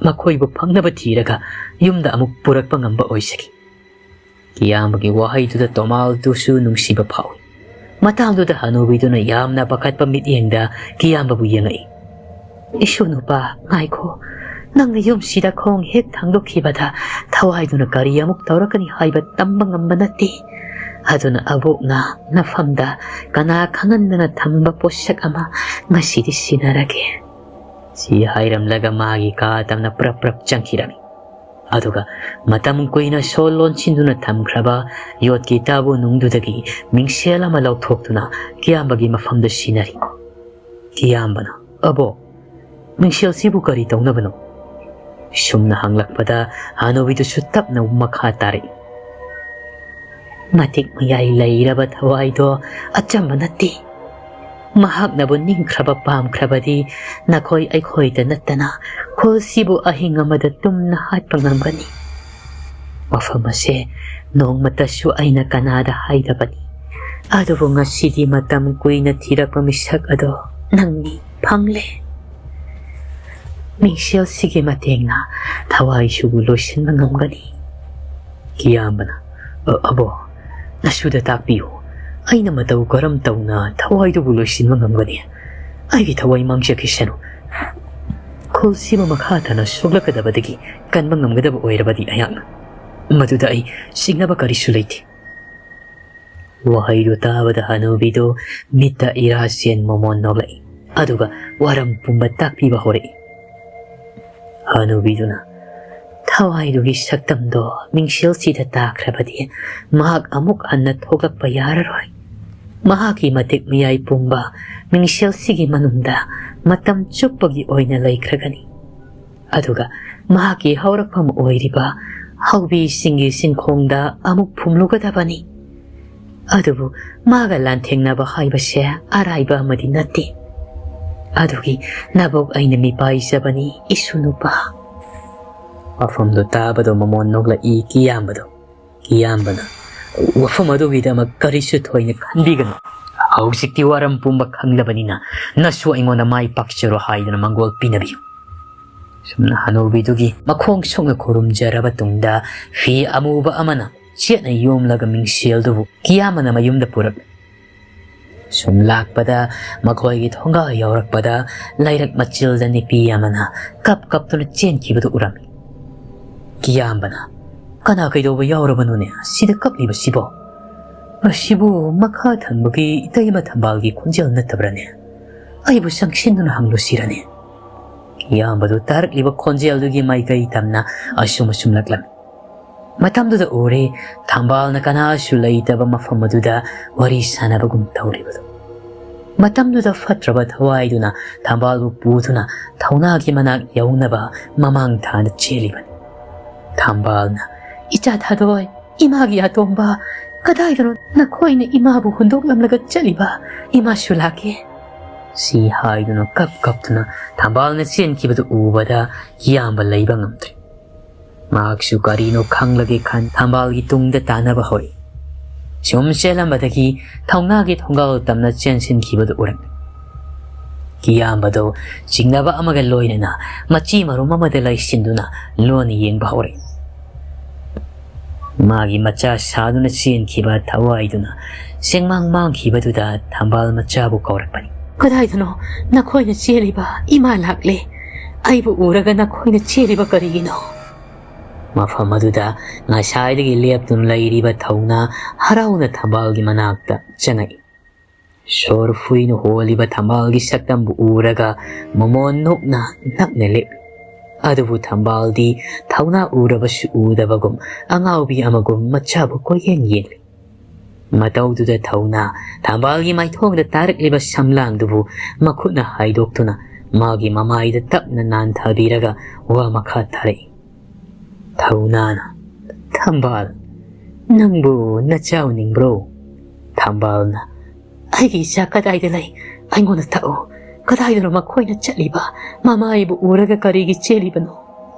ꯃꯈꯣꯏꯕꯨ ꯐꯪꯅꯕ ꯊꯤꯔꯒ ꯌꯨꯝꯗ ꯑꯃꯨꯛ ꯄꯨꯔꯛꯄ ꯉꯝꯕ ꯑꯣꯏꯖꯒꯦ꯫" ꯀꯤꯌꯥꯝꯕꯒꯤ ꯋꯥꯍꯩꯗꯨꯗ ꯇꯣꯃꯥꯜꯗꯨꯁꯨ ꯅꯨꯡꯁꯤꯕ ꯐꯥꯎꯏ꯫ ꯃꯇꯥꯡꯗꯨꯗ ꯍꯅꯨꯕꯤꯗꯨꯅ ꯌꯥꯝꯅ ꯄꯥꯈꯠꯄ ꯃꯤꯠꯌꯦꯡꯗ ꯀꯤꯌꯥꯝꯕꯕꯨ ꯌꯦꯡꯉꯛꯏ꯫ "ꯏꯁꯨ ꯅꯨꯄꯥ, ꯉꯥꯏꯈꯣ꯫ ꯅꯪꯅ ꯌꯨꯝꯁꯤꯗ ꯈꯣꯡ ꯍꯦꯛ ꯊꯥꯡꯗꯣꯛꯈꯤꯕꯗ ꯊꯋꯥꯏꯗꯨꯅ ꯀꯔꯤ ꯑꯃꯨꯛ ꯇꯧꯔꯛꯀꯅꯤ ꯍꯥꯏꯕ ꯇꯝꯕ ꯉꯝꯕ ꯅꯠꯇꯦ꯫ ꯑꯗꯨꯅ ꯑꯕꯣꯛꯅ ꯅꯐꯝꯗ ꯀꯅꯥ ꯈꯪꯍꯟꯗꯅ ꯊꯝꯕ ꯄꯣꯠꯁꯛ ꯑꯃ ꯉꯁꯤꯗꯤ ꯁꯤꯟꯅꯔꯒꯦ꯫" ꯁꯤ ꯍꯥꯏꯔꯝꯂꯒ ꯃꯥꯒꯤ ꯀꯥ ꯇꯝꯅ ꯄ꯭ꯔꯞ ꯄ꯭ꯔꯞ ꯆꯪꯈꯤꯔꯝꯃꯤ꯫ ꯑꯗꯨꯒ ꯃꯇꯝ ꯀꯨꯏꯅ ꯁꯣ ꯂꯣꯟꯁꯤꯟꯗꯨꯅ ꯊꯝꯈ꯭ꯔꯕ ꯌꯣꯠꯀꯤ ꯇꯥꯕꯨ ꯅꯨꯡꯗꯨꯗꯒꯤ ꯃꯤꯡꯁꯦꯜ ꯑꯃ ꯂꯧꯊꯣꯛꯇꯨꯅ ꯀꯤꯌꯥꯝꯕꯒꯤ ꯃꯐꯝꯗ ꯁꯤꯟꯅꯔꯤ꯫ ꯀꯤꯌꯥꯝꯕꯅ, "ꯑꯕꯣ, ꯃꯤꯡꯁꯦꯜꯁꯤꯕꯨ ꯀꯔꯤ ꯇꯧꯅꯕꯅꯣ?" ꯁꯨꯝꯅ ꯍꯪꯂꯛꯄꯗ ꯍꯅꯨꯕꯤꯗꯨꯁꯨ ꯇꯞꯅ ꯃꯈꯥ ꯇꯥꯔꯛꯏ꯫ "ꯃꯇꯤꯛ ꯃꯌꯥꯏ ꯂꯩꯔꯕ ꯊꯋꯥꯏꯗꯣ ꯑꯆꯝꯕ ꯅꯠꯇꯦ꯫ ꯃꯍꯥꯛꯅꯕꯨ ꯅꯤꯡꯈ꯭ꯔꯕ ꯄꯥꯝꯈ꯭ꯔꯕꯗꯤ ꯅꯈꯣꯏ ꯑꯩꯈꯣꯏꯗ ꯅꯠꯇꯅ ꯈꯨꯜꯁꯤꯕꯨ ꯑꯍꯤꯡ ꯑꯃꯗ ꯇꯨꯝꯅ ꯍꯥꯠꯄ ꯉꯝꯒꯅꯤ꯫ ꯋꯥꯐꯝ ꯑꯁꯦ ꯅꯣꯡꯃꯇꯁꯨ ꯑꯩꯅ ꯀꯅꯥꯗ ꯍꯥꯏꯗꯕꯅꯤ꯫ ꯑꯗꯨꯕꯨ ꯉꯁꯤꯗꯤ ꯃꯇꯝ ꯀꯨꯏꯅ ꯊꯤꯔꯛꯄ ꯃꯤꯁꯛ ꯑꯗꯣ ꯅꯪꯅꯤ, ꯐꯪꯂꯦ꯫ ꯃꯤꯡꯁꯦꯜꯁꯤꯒꯤ ꯃꯇꯦꯡꯅ ꯊꯋꯥꯏꯁꯤꯕꯨ ꯂꯣꯏꯁꯤꯟꯕ ꯉꯝꯒꯅꯤ꯫" ꯀꯤꯌꯥꯝꯕꯅ, "ꯑ-, ꯑꯕꯣ, ꯅꯁꯨꯗ ꯇꯥꯛꯄꯤꯌꯨ꯫ ꯑꯩꯅ ꯃꯇꯧ ꯀꯔꯝ ꯇꯧꯅ ꯊꯋꯥꯏꯗꯨꯕꯨ ꯂꯣꯏꯁꯤꯟꯕ ꯉꯝꯒꯅꯤ? ꯑꯩꯒꯤ ꯊꯋꯥꯏ ꯃꯥꯡꯖꯈꯤꯁꯅꯨ꯫ ꯈꯨꯜꯁꯤꯕꯨ ꯃꯈꯥ ꯇꯥꯅ ꯁꯣꯛꯂꯛꯀꯗꯕꯗꯒꯤ ꯀꯟꯕ ꯉꯝꯒꯗꯕ ꯑꯣꯏꯔꯕꯗꯤ ꯑꯩꯍꯥꯛꯅ꯫ ꯃꯗꯨꯗ ꯑꯩ ꯆꯤꯡꯅꯕ ꯀꯔꯤꯁꯨ ꯂꯩꯇꯦ꯫" ꯋꯥꯍꯩꯗꯨ ꯇꯥꯕꯗ ꯍꯅꯨꯕꯤꯗꯨ ꯃꯤꯠꯇ ꯏꯔꯥ ꯆꯦꯟ ꯃꯣꯃꯣꯟ ꯅꯣꯛꯂꯛꯏ꯫ ꯑꯗꯨꯒ ꯋꯥꯔꯝ ꯄꯨꯝꯕ ꯇꯥꯛꯄꯤꯕ ꯍꯧꯔꯛꯏ꯫ ꯍꯅꯨꯕꯤꯗꯨꯅ, "ꯊꯋꯥꯏꯗꯨꯒꯤ ꯁꯛꯇꯝꯗꯣ ꯃꯤꯡꯁꯦꯜꯁꯤꯗ ꯇꯥꯈ꯭ꯔꯕꯗꯤ ꯃꯍꯥꯛ ꯑꯃꯨꯛ ꯍꯟꯅ ꯊꯣꯛꯂꯛꯄ ꯌꯥꯔꯔꯣꯏ꯫ ꯃꯍꯥꯛꯀꯤ ꯃꯇꯤꯛ ꯃꯌꯥꯏ ꯄꯨꯝꯕ ꯃꯤꯡꯁꯦꯜꯁꯤꯒꯤ ꯃꯅꯨꯡꯗ ꯃꯇꯝ ꯆꯨꯞꯄꯒꯤ ꯑꯣꯏꯅ ꯂꯩꯈ꯭ꯔꯒꯅꯤ꯫ ꯑꯗꯨꯒ ꯃꯍꯥꯛꯀꯤ ꯍꯧꯔꯛꯐꯝ ꯑꯣꯏꯔꯤꯕ ꯍꯧꯕꯤꯁꯤꯡꯒꯤ ꯆꯤꯡꯈꯣꯡꯗ ꯑꯃꯨꯛ ꯐꯨꯝꯂꯨꯒꯗꯕꯅꯤ꯫ ꯑꯗꯨꯕꯨ ꯃꯥꯒ ꯂꯥꯟꯊꯦꯡꯅꯕ ꯍꯥꯏꯕꯁꯦ ꯑꯔꯥꯏꯕ ꯑꯃꯗꯤ ꯅꯠꯇꯦ꯫ ꯑꯗꯨꯒꯤ ꯅꯕꯣꯛ ꯑꯩꯅ ꯃꯤꯄꯥꯏꯖꯕꯅꯤ, ꯏꯁꯨ ꯅꯨꯄꯥ꯫ ꯋꯥꯐꯝꯗꯨ ꯇꯥꯕꯗꯣ ꯃꯃꯣꯟ ꯅꯣꯛꯂꯛꯏ ꯀꯤꯌꯥꯝꯕꯗꯣ꯫ ꯀꯤꯌꯥꯝꯕꯅ ꯋꯥꯐꯝ ꯑꯗꯨꯒꯤꯗꯃꯛ ꯀꯔꯤꯁꯨ ꯊꯣꯏꯅ ꯈꯟꯕꯤꯒꯅꯨ꯫ ꯍꯧꯖꯤꯛꯇꯤ ꯋꯥꯔꯝ ꯄꯨꯝꯕ ꯈꯪꯂꯕꯅꯤꯅ ꯅꯁꯨ ꯑꯩꯉꯣꯟꯗ ꯃꯥꯏ ꯄꯥꯛꯆꯔꯣ ꯍꯥꯏꯗꯨꯅ ꯃꯪꯒꯣꯜ ꯄꯤꯅꯕꯤꯌꯨ꯫ ꯁꯨꯝꯅ ꯍꯅꯨꯕꯤꯗꯨꯒꯤ ꯃꯈꯣꯡ ꯁꯣꯛꯅ ꯈꯨꯔꯨꯝꯖꯔꯕ ꯇꯨꯡꯗ ꯐꯤ ꯑꯃꯨꯕ ꯑꯃꯅ ꯆꯦꯠꯅ ꯌꯣꯝꯂꯒ ꯃꯤꯡꯁꯦꯜꯗꯨꯕꯨ ꯀꯤꯌꯥꯝꯕꯅ ꯃꯌꯨꯝꯗ ꯄꯨꯔꯛꯂꯦ꯫ ꯁꯨꯝ ꯂꯥꯛꯄꯗ ꯃꯈꯣꯏꯒꯤ ꯊꯣꯡꯒꯥꯜ ꯌꯧꯔꯛꯄꯗ ꯂꯩꯔꯛ ꯃꯆꯤꯜꯗ ꯅꯨꯄꯤ ꯑꯃꯅ ꯀꯞ ꯀꯞꯇꯨꯅ ꯆꯦꯟꯈꯤꯕꯗꯨ ꯎꯔꯝꯃꯤ꯫ ꯀꯤꯌꯥꯝꯕꯅ, "ꯀꯅꯥ ꯀꯩꯗꯧꯕ ꯌꯥꯎꯔꯕꯅꯣꯅꯦ ꯁꯤꯗ ꯀꯞꯂꯤꯕꯁꯤꯕꯣ? ꯃꯁꯤꯕꯨ ꯃꯈꯥ ꯊꯪꯕꯒꯤ ꯏꯇꯩꯃ ꯊꯝꯕꯥꯜꯒꯤ ꯈꯣꯟꯖꯦꯜ ꯅꯠꯇꯕ꯭ꯔꯅꯦ? ꯑꯩꯕꯨ ꯆꯪꯁꯤꯟꯗꯨꯅ ꯍꯪꯂꯨꯁꯤꯔꯅꯦ?" ꯀꯤꯌꯥꯝꯕꯗꯨ ꯇꯥꯔꯛꯂꯤꯕ ꯈꯣꯟꯖꯦꯜꯗꯨꯒꯤ ꯃꯥꯏꯀꯩ ꯇꯝꯅ ꯑꯁꯨꯝ ꯑꯁꯨꯝ ꯂꯛꯂꯝꯃꯤ꯫ ꯃꯇꯝꯗꯨꯗ ꯎꯔꯦ, ꯊꯝꯕꯥꯜꯅ ꯀꯅꯥꯁꯨ ꯂꯩꯇꯕ ꯃꯐꯝ ꯑꯗꯨꯗ ꯋꯥꯔꯤ ꯁꯥꯟꯅꯕꯒꯨꯝ ꯇꯧꯔꯤꯕꯗꯨ꯫ ꯃꯇꯝꯗꯨꯗ ꯐꯠꯇ꯭ꯔꯕ ꯊꯋꯥꯏꯗꯨꯅ ꯊꯝꯕꯥꯜꯕꯨ ꯄꯨꯗꯨꯅ ꯊꯧꯅꯥꯒꯤ ꯃꯅꯥꯛ ꯌꯧꯅꯕ ꯃꯃꯥꯡ ꯊꯥꯅ ꯆꯦꯜꯂꯤꯕꯅꯤ꯫ ꯊꯝꯕꯥꯜꯅ, "ꯏꯆꯥ ꯊꯥꯗꯣꯏ, ꯏꯃꯥꯒꯤ ꯑꯇꯣꯝꯕ, ꯀꯗꯥꯏꯗꯅꯣ ꯅꯈꯣꯏꯅ ꯏꯃꯥꯕꯨ ꯍꯨꯟꯗꯣꯛꯂꯝꯂꯒ ꯆꯠꯂꯤꯕ? ꯏꯃꯥꯁꯨ ꯂꯥꯛꯀꯦ"꯫ ꯁꯤ ꯍꯥꯏꯗꯨꯅ ꯀꯞ ꯀꯞꯇꯨꯅ ꯊꯝꯕꯥꯜꯅ ꯆꯦꯟꯈꯤꯕꯗꯨ ꯎꯕꯗ ꯀꯤꯌꯥꯝꯕ ꯂꯩꯕ ꯉꯝꯗ꯭ꯔꯦ꯫ ꯃꯍꯥꯛꯁꯨ ꯀꯔꯤꯅꯣ ꯈꯪꯂꯒꯦ ꯈꯟ ꯊꯝꯕꯥꯜꯒꯤ ꯇꯨꯡꯗ ꯇꯥꯟꯅꯕ ꯍꯧꯔꯛꯏ꯫ ꯁꯨꯝ ꯆꯦꯜꯂꯝꯕꯗꯒꯤ ꯊꯧꯅꯥꯒꯤ ꯊꯣꯡꯒꯥꯜ ꯇꯝꯅ ꯆꯦꯟꯁꯤꯟꯈꯤꯕꯗꯨ ꯎꯔꯛꯏ꯫ ꯀꯤꯌꯥꯝꯕꯗꯨ ꯆꯤꯡꯅꯕ ꯑꯃꯒ ꯂꯣꯏꯅꯅ ꯃꯆꯤ ꯃꯔꯨꯝ ꯑꯃꯗ ꯂꯩꯁꯤꯟꯗꯨꯅ ꯂꯣꯟꯅ ꯌꯦꯡꯕ ꯍꯧꯔꯛꯏ꯫ ꯃꯥꯒꯤ ꯃꯆꯥ ꯁꯥꯗꯨꯅ ꯆꯦꯟꯈꯤꯕ ꯊꯋꯥꯏꯗꯨꯅ ꯆꯦꯡꯃꯥꯡ ꯃꯥꯡꯈꯤꯕꯗꯨꯗ ꯊꯝꯕꯥꯜ ꯃꯆꯥꯕꯨ ꯀꯧꯔꯛꯄꯅꯤ꯫ "ꯀꯗꯥꯏꯗꯅꯣ ꯅꯈꯣꯏꯅ ꯆꯦꯜꯂꯤꯕ? ꯏꯃꯥ ꯂꯥꯛꯂꯦ꯫ ꯑꯩꯕꯨ ꯎꯔꯒ ꯅꯈꯣꯏꯅ ꯆꯦꯜꯂꯤꯕ ꯀꯔꯤꯒꯤꯅꯣ?" ꯃꯐꯝ ꯑꯗꯨꯗ ꯉꯁꯥꯏꯗꯒꯤ ꯂꯦꯞꯇꯨꯅ ꯂꯩꯔꯤꯕ ꯊꯧꯅꯥ ꯍꯔꯥꯎꯅ ꯊꯝꯕꯥꯜꯒꯤ ꯃꯅꯥꯛꯇ ꯆꯪꯉꯛꯏ꯫ ꯁꯣꯔ ꯐꯨꯏꯅ ꯍꯣꯜꯂꯤꯕ ꯊꯝꯕꯥꯜꯒꯤ ꯁꯛꯇꯝꯕꯨ ꯎꯔꯒ ꯃꯃꯣꯟ ꯅꯣꯛꯅ ꯅꯛꯅ ꯂꯦꯞꯂꯤ꯫ ꯑꯗꯨꯕꯨ ꯊꯝꯕꯥꯜꯗꯤ ꯊꯧꯅꯥ ꯎꯔꯕꯁꯨ ꯎꯗꯕꯒꯨꯝ ꯑꯉꯥꯎꯕꯤ ꯑꯃꯒꯨꯝ ꯃꯆꯥꯕꯨ ꯀꯣꯏꯌꯦꯡ ꯌꯦꯡꯂꯤ꯫ ꯃꯇꯧꯗꯨꯗ ꯊꯧꯅꯥ ꯊꯝꯕꯥꯜꯒꯤ ꯃꯥꯏꯊꯣꯡꯗ ꯇꯥꯔꯛꯂꯤꯕ ꯁꯝꯂꯥꯡꯗꯨꯕꯨ ꯃꯈꯨꯠꯅ ꯍꯥꯏꯗꯣꯛꯇꯨꯅ ꯃꯥꯒꯤ ꯃꯃꯥꯏꯗ ꯇꯞꯅ ꯅꯥꯟꯊꯕꯤꯔꯒ ꯋꯥ ꯃꯈꯥ ꯊꯥꯔꯛꯏ꯫ ꯊꯧꯅꯥꯅ, "ꯊꯝꯕꯥꯜ, ꯅꯪꯕꯨ ꯅꯆꯥ ꯎꯅꯤꯡꯕ꯭ꯔꯣ?" ꯊꯝꯕꯥꯜꯅ, "ꯑꯩꯒꯤ ꯏꯆꯥ ꯀꯗꯥꯏꯗ ꯂꯩ? ꯑꯩꯉꯣꯟꯗ ꯇꯥꯛꯎ꯫ ꯀꯗꯥꯏꯗꯅꯣ ꯃꯈꯣꯏꯅ ꯆꯠꯂꯤꯕ? ꯃꯃꯥ ꯑꯩꯕꯨ ꯎꯔꯒ ꯀꯔꯤꯒꯤ ꯆꯦꯜꯂꯤꯕꯅꯣ?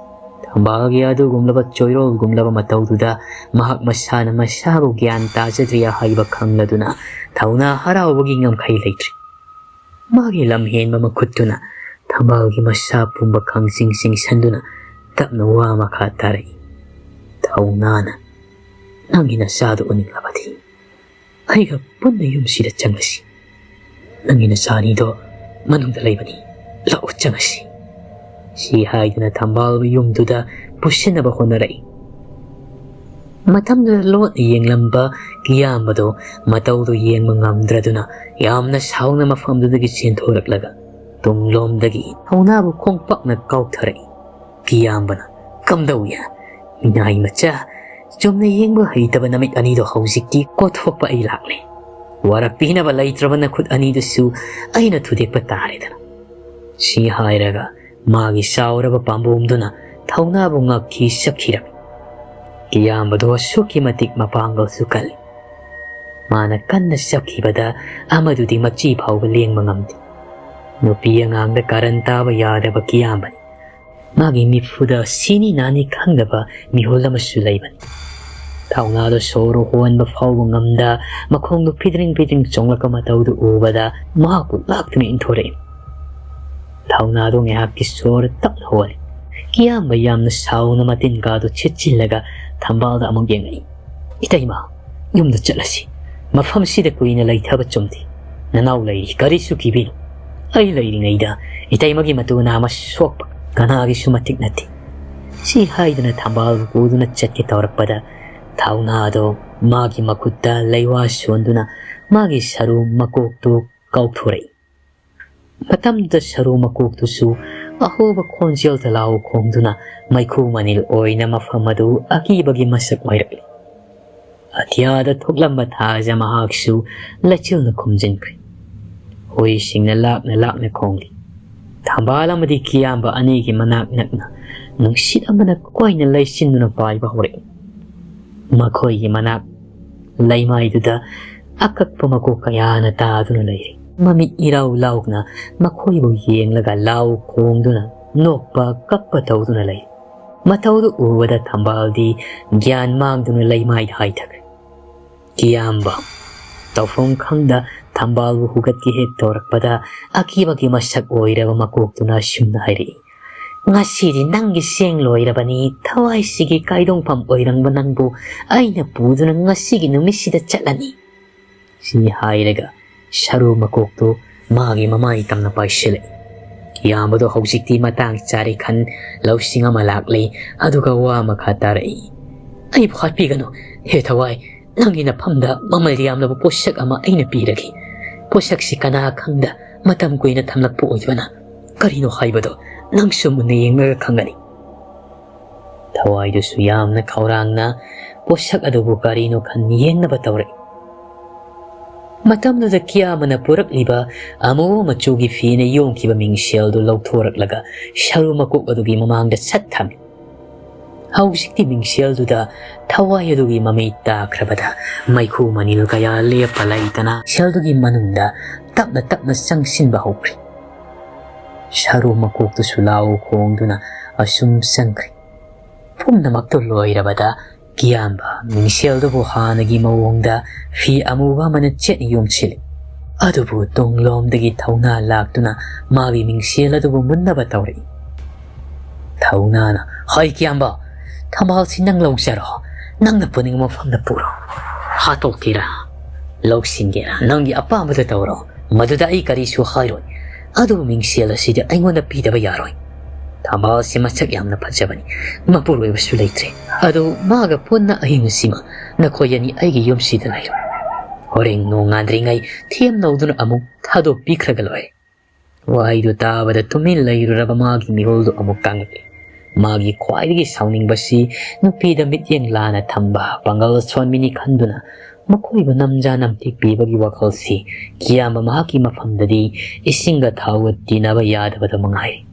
ꯊꯝꯕꯥꯜꯒꯤ ꯑꯗꯨꯒꯨꯝꯂꯕ ꯆꯣꯏꯔꯣꯜꯒꯨꯝꯂꯕ ꯃꯇꯧꯗꯨꯗ ꯃꯍꯥꯛ ꯃꯁꯥꯅ ꯃꯁꯥꯕꯨ ꯒ꯭ꯌꯥꯟ ꯇꯥꯖꯗ꯭ꯔꯤ ꯍꯥꯏꯕ ꯈꯪꯂꯗꯨꯅ ꯊꯧꯅꯥ ꯍꯔꯥꯎꯕꯒꯤ ꯉꯝꯈꯩ ꯂꯩꯇ꯭ꯔꯤ꯫ ꯃꯥꯒꯤ ꯂꯝꯍꯦꯟꯕ ꯃꯈꯨꯠꯇꯨꯅ ꯊꯝꯕꯥꯜꯒꯤ ꯃꯁꯥ ꯄꯨꯝꯕ ꯈꯪꯆꯤꯡ ꯆꯤꯡꯁꯤꯟꯗꯨꯅ ꯇꯞꯅ ꯋꯥ ꯃꯈꯥ ꯇꯥꯔꯛꯏ, "ꯊꯧꯅꯥꯅ ꯅꯪꯒꯤ ꯅꯆꯥꯗꯨ ꯎꯅꯤꯡꯂꯕꯗꯤ ꯑꯩꯒ ꯄꯨꯟꯅ ꯌꯨꯝꯁꯤꯗ ꯆꯪꯂꯁꯤ꯫ ꯅꯪꯒꯤ ꯅꯆꯥ ꯑꯅꯤꯗꯣ ꯃꯅꯨꯡꯗ ꯂꯩꯕꯅꯤ, ꯂꯥꯛꯎ ꯆꯪꯂꯁꯤ꯫" ꯁꯤ ꯍꯥꯏꯗꯨꯅ ꯊꯝꯕꯥꯜꯕꯨ ꯌꯨꯝꯗꯨꯗ ꯄꯨꯁꯤꯟꯅꯕ ꯍꯣꯠꯅꯔꯛꯏ꯫ ꯃꯇꯝꯗꯨꯗ ꯂꯣꯠꯅ ꯌꯦꯡꯂꯝꯕ ꯀꯤꯌꯥꯝꯕꯗꯣ ꯃꯇꯧꯗꯨ ꯌꯦꯡꯕ ꯉꯝꯗ꯭ꯔꯗꯨꯅ ꯌꯥꯝꯅ ꯁꯥꯎꯅ ꯃꯐꯝꯗꯨꯗꯒꯤ ꯆꯦꯟꯊꯣꯔꯛꯂꯒ ꯇꯨꯡꯂꯣꯝꯗꯒꯤ ꯊꯧꯅꯥꯕꯨ ꯈꯣꯡꯄꯥꯛꯅ ꯀꯥꯎꯊꯔꯛꯏ꯫ ꯀꯤꯌꯥꯝꯕꯅ, "ꯀꯝꯗꯧꯏ? ꯃꯤꯅꯥꯏ ꯃꯆꯥ, ꯆꯨꯝꯅ ꯌꯦꯡꯕ ꯍꯩꯇꯕ ꯅꯃꯤꯠ ꯑꯅꯤꯗꯣ ꯍꯧꯖꯤꯛꯇꯤ ꯀꯣꯠꯊꯣꯛꯄ ꯑꯩ ꯂꯥꯛꯂꯦ꯫ ꯋꯥꯔꯛꯄꯤꯅꯕ ꯂꯩꯇ꯭ꯔꯕ ꯅꯈꯨꯠ ꯑꯅꯤꯗꯨꯁꯨ ꯑꯩꯅ ꯊꯨꯗꯦꯛꯄ ꯇꯥꯔꯦꯗꯅ꯫" ꯁꯤ ꯍꯥꯏꯔꯒ ꯃꯥꯒꯤ ꯆꯥꯎꯔꯕ ꯄꯥꯝꯕꯣꯝꯗꯨꯅ ꯊꯧꯅꯥꯕꯨ ꯉꯛꯈꯤ ꯆꯞꯈꯤꯔꯝꯃꯤ꯫ ꯀꯤꯌꯥꯝꯕꯗꯣ ꯑꯁꯨꯛꯀꯤ ꯃꯇꯤꯛ ꯃꯄꯥꯡꯒꯜꯁꯨ ꯀꯜꯂꯤ꯫ ꯃꯥꯅ ꯀꯟꯅ ꯆꯞꯈꯤꯕꯗ ꯑꯃꯗꯨꯗꯤ ꯃꯆꯤ ꯐꯥꯎꯕ ꯂꯦꯡꯕ ꯉꯝꯗꯦ꯫ ꯅꯨꯄꯤ ꯑꯉꯥꯡꯗ ꯀꯥꯔꯟ ꯇꯥꯕ ꯌꯥꯗꯕ ꯀꯤꯌꯥꯝꯕꯅꯤ꯫ ꯃꯥꯒꯤ ꯃꯤꯠꯐꯨꯗ ꯁꯤꯅꯤ ꯅꯥꯅꯤ ꯈꯪꯗꯕ ꯃꯤꯍꯨꯜ ꯑꯃꯁꯨ ꯂꯩꯕꯅꯤ꯫ ꯊꯧꯅꯥꯗꯣ ꯁꯣꯔ ꯍꯣꯟꯕ ꯐꯥꯎꯕ ꯉꯝꯗ ꯃꯈꯣꯡꯗꯨ ꯐꯤꯗ꯭ꯔꯤꯡ ꯐꯤꯗ꯭ꯔꯤꯡ ꯆꯣꯡꯂꯛꯄ ꯃꯇꯧꯗꯨ ꯎꯕꯗ ꯃꯍꯥꯛꯄꯨ ꯂꯥꯛꯇꯨꯅ ꯏꯟꯊꯣꯔꯛꯏ꯫ ꯊꯧꯅꯥꯗꯣ ꯉꯥꯏꯍꯥꯛꯀꯤ ꯁꯣꯔ ꯇꯞꯅ ꯍꯣꯜꯂꯤ꯫ ꯀꯤꯌꯥꯝꯕ ꯌꯥꯝꯅ ꯁꯥꯎꯅ ꯃꯇꯤꯟ ꯀꯥꯗꯨ ꯁꯤꯠꯆꯤꯜꯂꯒ ꯊꯝꯕꯥꯜꯗ ꯑꯃꯨꯛ ꯌꯦꯡꯉꯛꯏ꯫ "ꯏꯇꯩꯃ, ꯌꯨꯝꯗ ꯆꯠꯂꯁꯤ꯫ ꯃꯐꯝꯁꯤꯗ ꯀꯨꯏꯅ ꯂꯩꯊꯕ ꯆꯨꯝꯗꯦ꯫ ꯅꯅꯥꯎ ꯂꯩꯔꯤ, ꯀꯔꯤꯁꯨ ꯀꯤꯕꯤꯅꯨ꯫ ꯑꯩ ꯂꯩꯔꯤꯉꯩꯗ ꯏꯇꯩꯃꯒꯤ ꯃꯇꯨ ꯅꯥꯝꯃ ꯁꯣꯛꯄ ꯀꯅꯥꯒꯤꯁꯨ ꯃꯇꯤꯛ ꯅꯠꯇꯦ꯫" ꯁꯤ ꯍꯥꯏꯗꯨꯅ ꯊꯝꯕꯥꯜꯕꯨ ꯄꯨꯗꯨꯅ ꯆꯠꯀꯦ ꯇꯧꯔꯛꯄꯗ ꯊꯧꯅꯥꯗꯣ ꯃꯥꯒꯤ ꯃꯈꯨꯠꯇ ꯂꯩꯋꯥ ꯁꯣꯟꯗꯨꯅ ꯃꯥꯒꯤ ꯁꯔꯨ ꯃꯀꯣꯛꯇꯨ ꯀꯥꯎꯊꯣꯔꯛꯏ꯫ ꯃꯇꯝꯗꯨꯗ ꯁꯔꯨ ꯃꯀꯣꯛꯇꯨꯁꯨ ꯑꯍꯣꯕ ꯈꯣꯟꯖꯦꯜ ꯇꯂꯥꯎ ꯈꯣꯡꯗꯨꯅ ꯃꯩꯈꯨ ꯃꯅꯤꯜ ꯑꯣꯏꯅ ꯃꯐꯝ ꯑꯗꯨ ꯑꯀꯤꯕꯒꯤ ꯃꯁꯛ ꯑꯣꯏꯔꯛꯂꯤ꯫ ꯑꯇꯤꯌꯥꯗ ꯊꯣꯛꯂꯝꯕ ꯊꯥꯖ ꯃꯍꯥꯛꯁꯨ ꯂꯩꯆꯤꯜꯅ ꯈꯨꯝꯖꯤꯟꯈ꯭ꯔꯦ꯫ ꯍꯨꯏꯁꯤꯡꯅ ꯂꯥꯛꯅ ꯂꯥꯛꯅ ꯈꯣꯡꯂꯤ꯫ ꯊꯝꯕꯥꯜ ꯑꯃꯗꯤ ꯀꯤꯌꯥꯝꯕ ꯑꯅꯤꯒꯤ ꯃꯅꯥꯛ ꯅꯛꯅ ꯅꯨꯡꯁꯤꯠ ꯑꯃꯅ ꯀꯣꯏꯅ ꯂꯩꯆꯤꯟꯗꯨꯅ ꯄꯥꯏꯕ ꯍꯧꯔꯛꯏ꯫ ꯃꯈꯣꯏꯒꯤ ꯃꯅꯥꯛ ꯂꯩꯃꯥꯏꯗꯨꯗ ꯑꯀꯛꯄ ꯃꯀꯣꯛ ꯀꯌꯥꯅ ꯇꯥꯗꯨꯅ ꯂꯩꯔꯤ꯫ ꯃꯃꯤꯠ ꯏꯔꯥꯎ ꯂꯥꯎꯅ ꯃꯈꯣꯏꯕꯨ ꯌꯦꯡꯂꯒ ꯂꯥꯎ ꯈꯣꯡꯗꯨꯅ ꯅꯣꯛꯄ ꯀꯞꯄ ꯇꯧꯗꯨꯅ ꯂꯩ꯫ ꯃꯇꯧꯗꯨ ꯎꯕꯗ ꯊꯝꯕꯥꯜꯗꯤ ꯒ꯭ꯌꯥꯟ ꯃꯥꯡꯗꯨꯅ ꯂꯩꯃꯥꯏꯗ ꯍꯥꯏꯊꯈ꯭ꯔꯦ꯫ ꯀꯤꯌꯥꯝꯕ ꯇꯧꯐꯝ ꯈꯪꯗ ꯊꯝꯕꯥꯜꯕꯨ ꯍꯨꯒꯠꯀꯦ ꯍꯦꯛ ꯇꯧꯔꯛꯄꯗ ꯑꯀꯤꯕꯒꯤ ꯃꯁꯛ ꯑꯣꯏꯔꯕ ꯃꯀꯣꯛꯇꯨꯅ ꯑꯁꯨꯝꯅ ꯍꯥꯏꯔꯛꯏ, "ꯉꯁꯤꯗꯤ ꯅꯪꯒꯤ ꯆꯦꯡ ꯂꯣꯏꯔꯕꯅꯤ, ꯊꯋꯥꯏꯁꯤꯒꯤ ꯀꯥꯏꯗꯣꯡꯐꯝ ꯑꯣꯏꯔꯝꯕ ꯅꯪꯕꯨ ꯑꯩꯅ ꯄꯨꯗꯨꯅ ꯉꯁꯤꯒꯤ ꯅꯨꯃꯤꯠꯁꯤꯗ ꯆꯠꯂꯅꯤ"꯫ ꯁꯤ ꯍꯥꯏꯔꯒ ꯁꯔꯨ ꯃꯀꯣꯛꯇꯨ ꯃꯥꯒꯤ ꯃꯃꯥꯏ ꯇꯝꯅ ꯄꯥꯏꯁꯤꯜꯂꯛꯏ꯫ ꯀꯤꯌꯥꯝꯕꯗꯣ ꯍꯧꯖꯤꯛꯇꯤ ꯃꯇꯥꯡ ꯆꯥꯔꯦ ꯈꯟ ꯂꯧꯁꯤꯡ ꯑꯃ ꯂꯥꯛꯂꯦ, ꯑꯗꯨꯒ ꯋꯥ ꯃꯈꯥ ꯇꯥꯔꯛꯏ, "ꯑꯩꯕꯨ ꯍꯥꯠꯄꯤꯒꯅꯨ, ꯍꯦ ꯊꯋꯥꯏ, ꯅꯪꯒꯤ ꯅꯐꯝꯗ ꯃꯃꯜ ꯌꯥꯝꯂꯕ ꯄꯣꯠꯁꯛ ꯑꯃ ꯑꯩꯅ ꯄꯤꯔꯒꯦ꯫ ꯄꯣꯠꯁꯛꯁꯤ ꯀꯅꯥ ꯈꯪꯗ ꯃꯇꯝ ꯀꯨꯏꯅ ꯊꯝꯂꯛꯄ ꯑꯣꯏꯗꯕꯅ ꯀꯔꯤꯅꯣ ꯍꯥꯏꯕꯗꯣ ꯅꯪꯁꯨ ꯃꯨꯟꯅ ꯌꯦꯡꯂꯒ ꯈꯪꯒꯅꯤ"꯫ ꯊꯋꯥꯏꯗꯨꯁꯨ ꯌꯥꯝꯅ ꯈꯧꯔꯥꯡꯅ ꯄꯣꯠꯁꯛ ꯑꯗꯨꯕꯨ ꯀꯔꯤꯅꯣ ꯈꯟ ꯌꯦꯡꯅꯕ ꯇꯧꯔꯛꯏ꯫ ꯃꯇꯝꯗꯨꯗ ꯀꯤꯌꯥꯝꯕꯅ ꯄꯨꯔꯛꯂꯤꯕ ꯑꯃꯨꯕ ꯃꯆꯨꯒꯤ ꯐꯤꯅ ꯌꯣꯝꯈꯤꯕ ꯃꯤꯡꯁꯦꯜꯗꯨ ꯂꯧꯊꯣꯔꯛꯂꯒ ꯁꯔꯨ ꯃꯀꯣꯛ ꯑꯗꯨꯒꯤ ꯃꯃꯥꯡꯗ ꯁꯠ ꯊꯝꯃꯤ꯫ ꯍꯧꯖꯤꯛꯇꯤ ꯃꯤꯡꯁꯦꯜꯗꯨꯗ ꯊꯋꯥꯏ ꯑꯗꯨꯒꯤ ꯃꯃꯤ ꯇꯥꯈ꯭ꯔꯕꯗ ꯃꯩꯈꯨ ꯃꯅꯤꯜ ꯀꯌꯥ ꯂꯦꯞꯄ ꯂꯩꯇꯅ ꯁꯦꯜꯗꯨꯒꯤ ꯃꯅꯨꯡꯗ ꯇꯞꯅ ꯇꯞꯅ ꯆꯪꯁꯤꯟꯕ ꯍꯧꯈ꯭ꯔꯦ꯫ ꯁꯔꯨ ꯃꯀꯣꯛꯇꯨꯁꯨ ꯂꯥꯎ ꯈꯣꯡꯗꯨꯅ ꯑꯁꯨꯝ ꯆꯪꯈ꯭ꯔꯦ꯫ ꯄꯨꯝꯅꯃꯛꯇꯨ ꯂꯣꯏꯔꯕꯗ ꯀꯤꯌꯥꯝꯕ ꯃꯤꯡꯁꯦꯜꯗꯨꯕꯨ ꯍꯥꯟꯅꯒꯤ ꯃꯑꯣꯡꯗ ꯐꯤ ꯑꯃꯨꯕ ꯑꯃꯅ ꯆꯦꯠꯅ ꯌꯣꯝꯁꯤꯜꯂꯤ꯫ ꯑꯗꯨꯕꯨ ꯇꯨꯡꯂꯣꯝꯗꯒꯤ ꯊꯧꯅꯥ ꯂꯥꯛꯇꯨꯅ ꯃꯥꯒꯤ ꯃꯤꯡꯁꯦꯜ ꯑꯗꯨꯕꯨ ꯃꯨꯟꯅꯕ ꯇꯧꯔꯛꯏ꯫ ꯊꯧꯅꯥꯅ, "ꯍꯣꯏ ꯀꯤꯌꯥꯝꯕ, ꯊꯝꯕꯥꯜꯁꯤ ꯅꯪ ꯂꯧꯖꯔꯣ꯫ ꯅꯪꯅ ꯄꯨꯅꯤꯡꯕ ꯃꯐꯝꯗ ꯄꯨꯔꯣ꯫ ꯍꯥꯠꯇꯣꯛꯀꯦꯔꯥ, ꯂꯧꯁꯤꯟꯒꯦꯔꯥ, ꯅꯪꯒꯤ ꯑꯄꯥꯝꯕꯗ ꯇꯧꯔꯣ꯫ ꯃꯗꯨꯗ ꯑꯩ ꯀꯔꯤꯁꯨ ꯍꯥꯏꯔꯣꯏ꯫ ꯑꯗꯨꯕꯨ ꯃꯤꯡꯁꯦꯜ ꯑꯁꯤꯗꯤ ꯑꯩꯉꯣꯟꯗ ꯄꯤꯗꯕ ꯌꯥꯔꯣꯏ꯫ ꯊꯝꯕꯥꯜꯁꯤ ꯃꯁꯛ ꯌꯥꯝꯅ ꯐꯖꯕꯅꯤ꯫ ꯃꯄꯨꯔꯣꯏꯕꯁꯨ ꯂꯩꯇ꯭ꯔꯦ꯫ ꯑꯗꯨ ꯃꯥꯒ ꯄꯨꯟꯅ ꯑꯍꯤꯡꯁꯤꯃ ꯅꯈꯣꯏ ꯑꯅꯤ ꯑꯩꯒꯤ ꯌꯨꯝꯁꯤꯗ ꯂꯩꯔꯣ꯫ ꯍꯣꯔꯦꯟ ꯅꯣꯡꯉꯥꯟꯗ꯭ꯔꯤꯉꯩ ꯊꯦꯝꯅꯧꯗꯨꯅ ꯑꯃꯨꯛ ꯊꯥꯗꯣꯛꯄꯤꯈ꯭ꯔꯒ ꯂꯣꯏꯔꯦ"꯫ ꯋꯥꯍꯩꯗꯨ ꯇꯥꯕꯗ ꯇꯨꯃꯤꯟ ꯂꯩꯔꯨꯔꯕ ꯃꯥꯒꯤ ꯃꯤꯍꯨꯜꯗꯨ ꯑꯃꯨꯛ ꯀꯪꯂꯛꯏ꯫ ꯃꯥꯒꯤ ꯈ꯭ꯋꯥꯏꯗꯒꯤ ꯁꯥꯎꯅꯤꯡꯕꯁꯤ ꯅꯨꯄꯤꯗ ꯃꯤꯠꯌꯦꯡ ꯂꯥꯅ ꯊꯝꯕ, ꯄꯥꯡꯒꯜ ꯁꯣꯟꯕꯤꯅꯤ ꯈꯟꯗꯨꯅ ꯃꯈꯣꯏꯕꯨ ꯅꯝꯖꯥ ꯅꯝꯊꯦꯛ ꯄꯤꯕꯒꯤ ꯋꯥꯈꯜꯁꯤ ꯀꯤꯌꯥꯝꯕ ꯃꯍꯥꯛꯀꯤ ꯃꯐꯝꯗꯗꯤ ꯏꯁꯤꯡꯒ ꯊꯥꯎꯒ ꯇꯤꯟꯅꯕ ꯌꯥꯗꯕꯗ ꯃꯉꯥꯏꯔꯦ꯫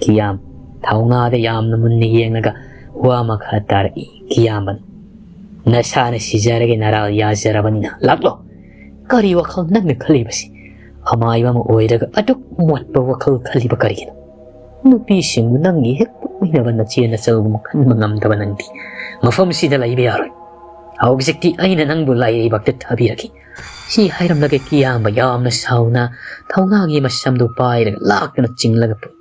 ꯀꯤꯌꯥꯝ ꯊꯧꯅꯥꯗ ꯌꯥꯝꯅ ꯃꯨꯟꯅ ꯌꯦꯡꯂꯒ ꯋꯥ ꯃꯈꯥ ꯇꯥꯔꯛꯏ꯫ ꯀꯤꯌꯥꯝꯕꯅ, "ꯅꯁꯥꯅ ꯁꯤꯖꯔꯒꯦ ꯅꯔꯥꯜ ꯌꯥꯖꯔꯕꯅꯤꯅ ꯂꯥꯛꯂꯣ꯫ ꯀꯔꯤ ꯋꯥꯈꯜ ꯅꯪꯅ ꯈꯜꯂꯤꯕꯁꯤ? ꯑꯃꯥꯏꯕ ꯑꯃ ꯑꯣꯏꯔꯒ ꯑꯗꯨꯛ ꯃꯣꯠꯄ ꯋꯥꯈꯜ ꯈꯜꯂꯤꯕ ꯀꯔꯤꯒꯤꯅꯣ? ꯅꯨꯄꯤꯁꯤꯡꯕꯨ ꯅꯪꯒꯤ ꯍꯦꯛ ꯄꯣꯛꯃꯤꯟꯅꯕ ꯅꯆꯦ ꯅꯆꯜꯒꯨꯝ ꯈꯟꯕ ꯉꯝꯗꯕ ꯅꯪꯗꯤ ꯃꯐꯝꯁꯤꯗ ꯂꯩꯕ ꯌꯥꯔꯣꯏ꯫ ꯍꯧꯖꯤꯛꯇꯤ ꯑꯩꯅ ꯅꯪꯕꯨ ꯂꯥꯏꯔꯩꯕꯥꯛꯇ ꯊꯥꯕꯤꯔꯒꯦ꯫ ꯁꯤ ꯍꯥꯏꯔꯝꯂꯒ ꯀꯤꯌꯥꯝꯕ ꯌꯥꯝꯅ ꯁꯥꯎꯅ ꯊꯧꯅꯥꯒꯤ ꯃꯁꯝꯗꯨ ꯄꯥꯏꯔꯒ ꯂꯥꯛꯇꯨꯅ ꯆꯤꯡꯂꯒ ꯄꯨꯏ꯫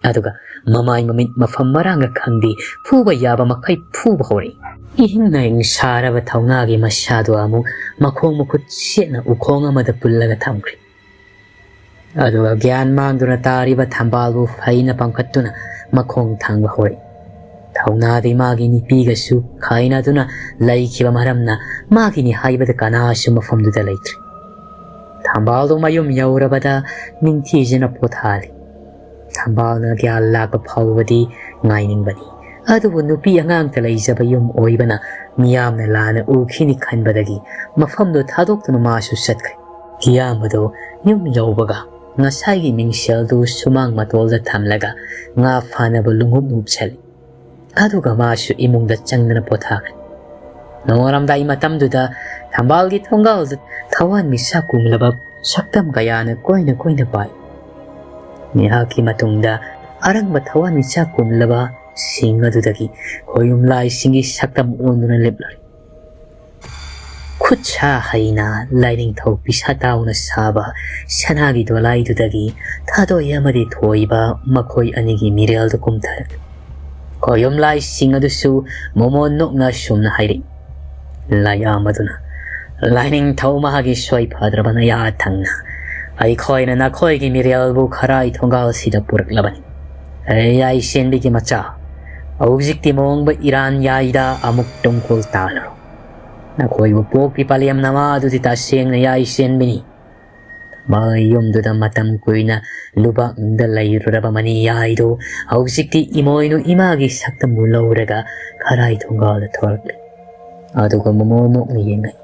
ꯑꯗꯨꯒ ꯃꯃꯥꯏ ꯃꯃꯤꯠ ꯃꯐꯝ ꯃꯔꯥꯡꯒ ꯈꯪꯗꯦ, ꯐꯨꯕ ꯌꯥꯕ ꯃꯈꯩ ꯐꯨꯕ ꯍꯧꯔꯛꯏ꯫ ꯏꯍꯤꯡ ꯅꯥꯍꯤꯡ ꯁꯥꯔꯕ ꯊꯧꯅꯥꯒꯤ ꯃꯁꯥꯗꯨ ꯑꯃꯨꯛ ꯃꯈꯣꯡ ꯃꯈꯨꯠ ꯁꯦꯠꯅ ꯎꯈꯣꯡ ꯑꯃꯗ ꯄꯨꯜꯂꯒ ꯊꯝꯈ꯭ꯔꯦ꯫ ꯑꯗꯨꯒ ꯒ꯭ꯌꯥꯟ ꯃꯥꯡꯗꯨꯅ ꯇꯥꯔꯤꯕ ꯊꯝꯕꯥꯜꯕꯨ ꯐꯩꯅ ꯄꯥꯡꯈꯠꯇꯨꯅ ꯃꯈꯣꯡ ꯊꯥꯡꯕ ꯍꯧꯔꯛꯏ꯫ ꯊꯧꯅꯥꯗꯤ ꯃꯥꯒꯤ ꯅꯨꯄꯤꯒꯁꯨ ꯈꯥꯏꯅꯗꯨꯅ ꯂꯩꯈꯤꯕ ꯃꯔꯝꯅ ꯃꯥꯒꯤꯅꯤ ꯍꯥꯏꯕꯗ ꯀꯅꯥꯁꯨ ꯃꯐꯝꯗꯨꯗ ꯂꯩꯇ꯭ꯔꯦ꯫ ꯊꯝꯕꯥꯜꯗꯨ ꯃꯌꯨꯝ ꯌꯧꯔꯕꯗ ꯅꯤꯡꯊꯤꯖꯅ ꯄꯣꯊꯥꯍꯜꯂꯤ꯫ ꯊꯝꯕꯥꯜꯅ ꯒ꯭ꯌꯥꯟ ꯂꯥꯛꯄ ꯐꯥꯎꯕꯗꯤ ꯉꯥꯏꯅꯤꯡꯕꯅꯤ꯫ ꯑꯗꯨꯕꯨ ꯅꯨꯄꯤ ꯑꯉꯥꯡꯇ ꯂꯩꯖꯕ ꯌꯨꯝ ꯑꯣꯏꯕꯅ ꯃꯤꯌꯥꯝꯅ ꯂꯥꯟꯅ ꯎꯈꯤꯅꯤ ꯈꯟꯕꯗꯒꯤ ꯃꯐꯝꯗꯨ ꯊꯥꯗꯣꯛꯇꯨꯅ ꯃꯥꯁꯨ ꯆꯠꯈ꯭ꯔꯦ꯫ ꯀꯤꯌꯥꯝꯕꯗꯨ ꯌꯨꯝ ꯌꯧꯕꯒ ꯉꯁꯥꯏꯒꯤ ꯃꯤꯡꯁꯦꯜꯗꯨ ꯁꯨꯃꯥꯡ ꯃꯇꯣꯜꯗ ꯊꯝꯂꯒ ꯉꯥ ꯐꯥꯅꯕ ꯂꯨꯉꯨꯞ ꯉꯨꯞꯁꯜꯂꯤ꯫ ꯑꯗꯨꯒ ꯃꯥꯁꯨ ꯏꯃꯨꯡꯗ ꯆꯪꯗꯨꯅ ꯄꯣꯊꯥꯈ꯭ꯔꯦ꯫ ꯅꯣꯡꯉꯥꯜꯂꯝꯗꯥꯏ ꯃꯇꯝꯗꯨꯗ ꯊꯝꯕꯥꯜꯒꯤ ꯊꯣꯡꯒꯥꯜꯗ ꯊꯋꯥꯟꯃꯤꯆꯥꯛ ꯀꯨꯝꯂꯕ ꯁꯛꯇꯝ ꯀꯌꯥꯅ ꯀꯣꯏꯅ ꯀꯣꯏꯅ ꯄꯥꯏ꯫ ꯉꯥꯏꯍꯥꯛꯀꯤ ꯃꯇꯨꯡꯗ ꯑꯔꯪꯕ ꯊꯋꯥꯟꯃꯤꯆꯥꯛ ꯀꯨꯝꯂꯕ ꯁꯤꯡ ꯑꯗꯨꯗꯒꯤ ꯈꯣꯌꯨꯝ ꯂꯥꯏꯁꯤꯡꯒꯤ ꯁꯛꯇꯝ ꯑꯣꯟꯗꯨꯅ ꯂꯦꯞꯂꯔꯤ꯫ ꯈꯨꯠ ꯁꯥ ꯍꯩꯅ ꯂꯥꯏꯅꯤꯡꯊꯧ ꯄꯤꯁꯥ ꯇꯥꯎꯅ ꯁꯥꯕ ꯁꯅꯥꯒꯤ ꯗꯣꯂꯥꯏꯗꯨꯗꯒꯤ ꯊꯥꯗꯣꯏ ꯑꯃꯗꯤ ꯊꯣꯏꯕ ꯃꯈꯣꯏ ꯑꯅꯤꯒꯤ ꯃꯤꯔꯦꯜꯗꯨ ꯀꯨꯝꯊꯔꯛꯂꯤ꯫ ꯈꯣꯌꯨꯝ ꯂꯥꯏꯁꯤꯡ ꯑꯗꯨꯁꯨ ꯃꯣꯃꯣꯟ ꯅꯣꯛꯅ ꯁꯨꯝꯅ ꯍꯥꯏꯔꯛꯏ, ꯂꯥꯏꯌꯥꯝ ꯑꯗꯨꯅ, "ꯂꯥꯏꯅꯤꯡꯊꯧ ꯃꯍꯥꯛꯀꯤ ꯁꯣꯏ ꯐꯗ꯭ꯔꯕ ꯅꯌꯥ ꯊꯪꯅ ꯑꯩꯈꯣꯏꯅ ꯅꯈꯣꯏꯒꯤ ꯃꯤꯔꯦꯜꯕꯨ ꯈꯔꯥꯏ ꯊꯣꯡꯒꯥꯜꯁꯤꯗ ꯄꯨꯔꯛꯂꯕꯅꯤ꯫ ꯑꯦ ꯌꯥꯏꯁꯦꯟꯕꯤꯒꯤ ꯃꯆꯥ, ꯍꯧꯖꯤꯛꯇꯤ ꯃꯣꯡꯕ ꯏꯔꯥꯟ ꯌꯥꯏꯗ ꯑꯃꯨꯛ ꯇꯨꯡꯀꯣꯜ ꯇꯥꯜꯂꯔꯣ꯫ ꯅꯈꯣꯏꯕꯨ ꯄꯣꯛꯄꯤ ꯄꯂꯦꯝ ꯅꯃꯥ ꯑꯗꯨꯗꯤ ꯇꯁꯦꯡꯅ ꯌꯥꯏꯁꯦꯟꯕꯤꯅꯤ꯫ ꯃꯥꯒꯤ ꯌꯨꯝꯗꯨꯗ ꯃꯇꯝ ꯀꯨꯏꯅ ꯂꯨꯕꯥꯛꯅꯨꯡꯗ ꯂꯩꯔꯨꯔꯕ ꯃꯅꯤ ꯌꯥꯏꯗꯨ ꯍꯧꯖꯤꯛꯇꯤ ꯏꯃꯣꯏꯅꯨ ꯏꯃꯥꯒꯤ ꯁꯛꯇꯝꯕꯨ ꯂꯧꯔꯒ ꯈꯔꯥꯏ ꯊꯣꯡꯒꯥꯜꯗ ꯊꯣꯔꯛꯂꯦ꯫ ꯑꯗꯨꯒ ꯃꯣꯃꯣꯟ ꯅꯣꯛꯅ ꯌꯦꯡꯂꯛꯏ꯫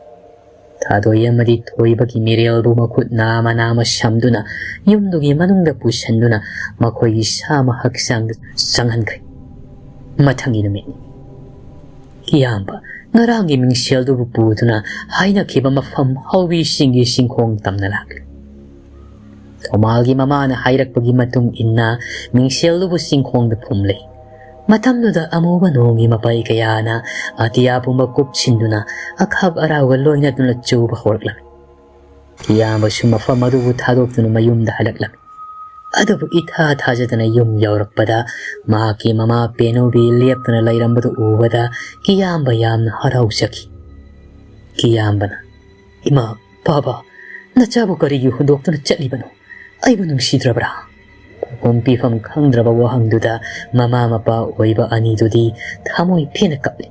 ꯊꯥꯗꯣꯏ ꯑꯃꯗꯤ ꯊꯣꯏꯕꯒꯤ ꯃꯤꯔꯦꯜꯕꯨ ꯃꯈꯨꯠ ꯅꯥꯃ ꯅꯥꯃ ꯁꯝꯗꯨꯅ ꯌꯨꯝꯗꯨꯒꯤ ꯃꯅꯨꯡꯗ ꯄꯨꯁꯤꯟꯗꯨꯅ ꯃꯈꯣꯏꯒꯤ ꯁꯥꯃ ꯍꯛꯆꯥꯡꯗ ꯆꯪꯍꯟꯈ꯭ꯔꯦ꯫ ꯃꯊꯪꯒꯤ ꯅꯨꯃꯤꯠꯅꯤ꯫ ꯏꯌꯥꯝꯕ ꯉꯔꯥꯡꯒꯤ ꯃꯤꯡꯁꯦꯜꯗꯨꯕꯨ ꯄꯨꯗꯨꯅ ꯍꯥꯏꯅꯈꯤꯕ ꯃꯐꯝ ꯍꯧꯕꯤꯁꯤꯡꯒꯤ ꯆꯤꯡꯈꯣꯡ ꯇꯝꯅ ꯂꯥꯛꯂꯤ꯫ ꯊꯧꯃꯥꯜꯒꯤ ꯃꯃꯥꯅ ꯍꯥꯏꯔꯛꯄꯒꯤ ꯃꯇꯨꯡ ꯏꯟꯅ ꯃꯤꯡꯁꯦꯜꯗꯨꯕꯨ ꯆꯤꯡꯈꯣꯡꯗ ꯐꯨꯝꯂꯦ꯫ ꯃꯇꯝꯗꯨꯗ ꯑꯃꯨꯕ ꯅꯣꯡꯒꯤ ꯃꯄꯩ ꯀꯌꯥꯅ ꯑꯇꯤꯌꯥ ꯄꯨꯝꯕ ꯀꯨꯞꯁꯤꯟꯗꯨꯅ ꯑꯈꯥꯛ ꯑꯔꯥꯎꯒ ꯂꯣꯏꯅꯗꯨꯅ ꯆꯨꯕ ꯍꯧꯔꯛꯂꯝꯃꯤ꯫ ꯀꯤꯌꯥꯝꯕꯁꯨ ꯃꯐꯝ ꯑꯗꯨꯕꯨ ꯊꯥꯗꯣꯛꯇꯨꯅ ꯃꯌꯨꯝꯗ ꯍꯜꯂꯛꯂꯝꯃꯤ꯫ ꯑꯗꯨꯕꯨ ꯏꯊꯥ ꯊꯥꯖꯗꯅ ꯌꯨꯝ ꯌꯧꯔꯛꯄꯗ ꯃꯍꯥꯛꯀꯤ ꯃꯃꯥ ꯄꯦꯅꯨꯕꯤ ꯂꯦꯞꯇꯨꯅ ꯂꯩꯔꯝꯕꯗꯨ ꯎꯕꯗ ꯀꯤꯌꯥꯝꯕ ꯌꯥꯝꯅ ꯍꯔꯥꯎꯖꯈꯤ꯫ ꯀꯤꯌꯥꯝꯕꯅ, "ꯏꯃꯥ, ꯕꯥꯕꯥ, ꯅꯆꯥꯕꯨ ꯀꯔꯤꯒꯤ ꯍꯨꯟꯗꯣꯛꯇꯨꯅ ꯆꯠꯂꯤꯕꯅꯣ? ꯑꯩꯕꯨ ꯅꯨꯡꯁꯤꯗ꯭ꯔꯕ꯭ꯔꯥ?" ꯄꯥꯎꯈꯨꯝ ꯄꯤꯐꯝ ꯈꯪꯗ꯭ꯔꯕ ꯋꯥꯍꯪꯗꯨꯗ ꯃꯃꯥ ꯃꯄꯥ ꯑꯣꯏꯕ ꯑꯅꯤꯗꯨꯗꯤ ꯊꯃꯣꯏ ꯄꯦꯟꯅ ꯀꯞꯂꯤ꯫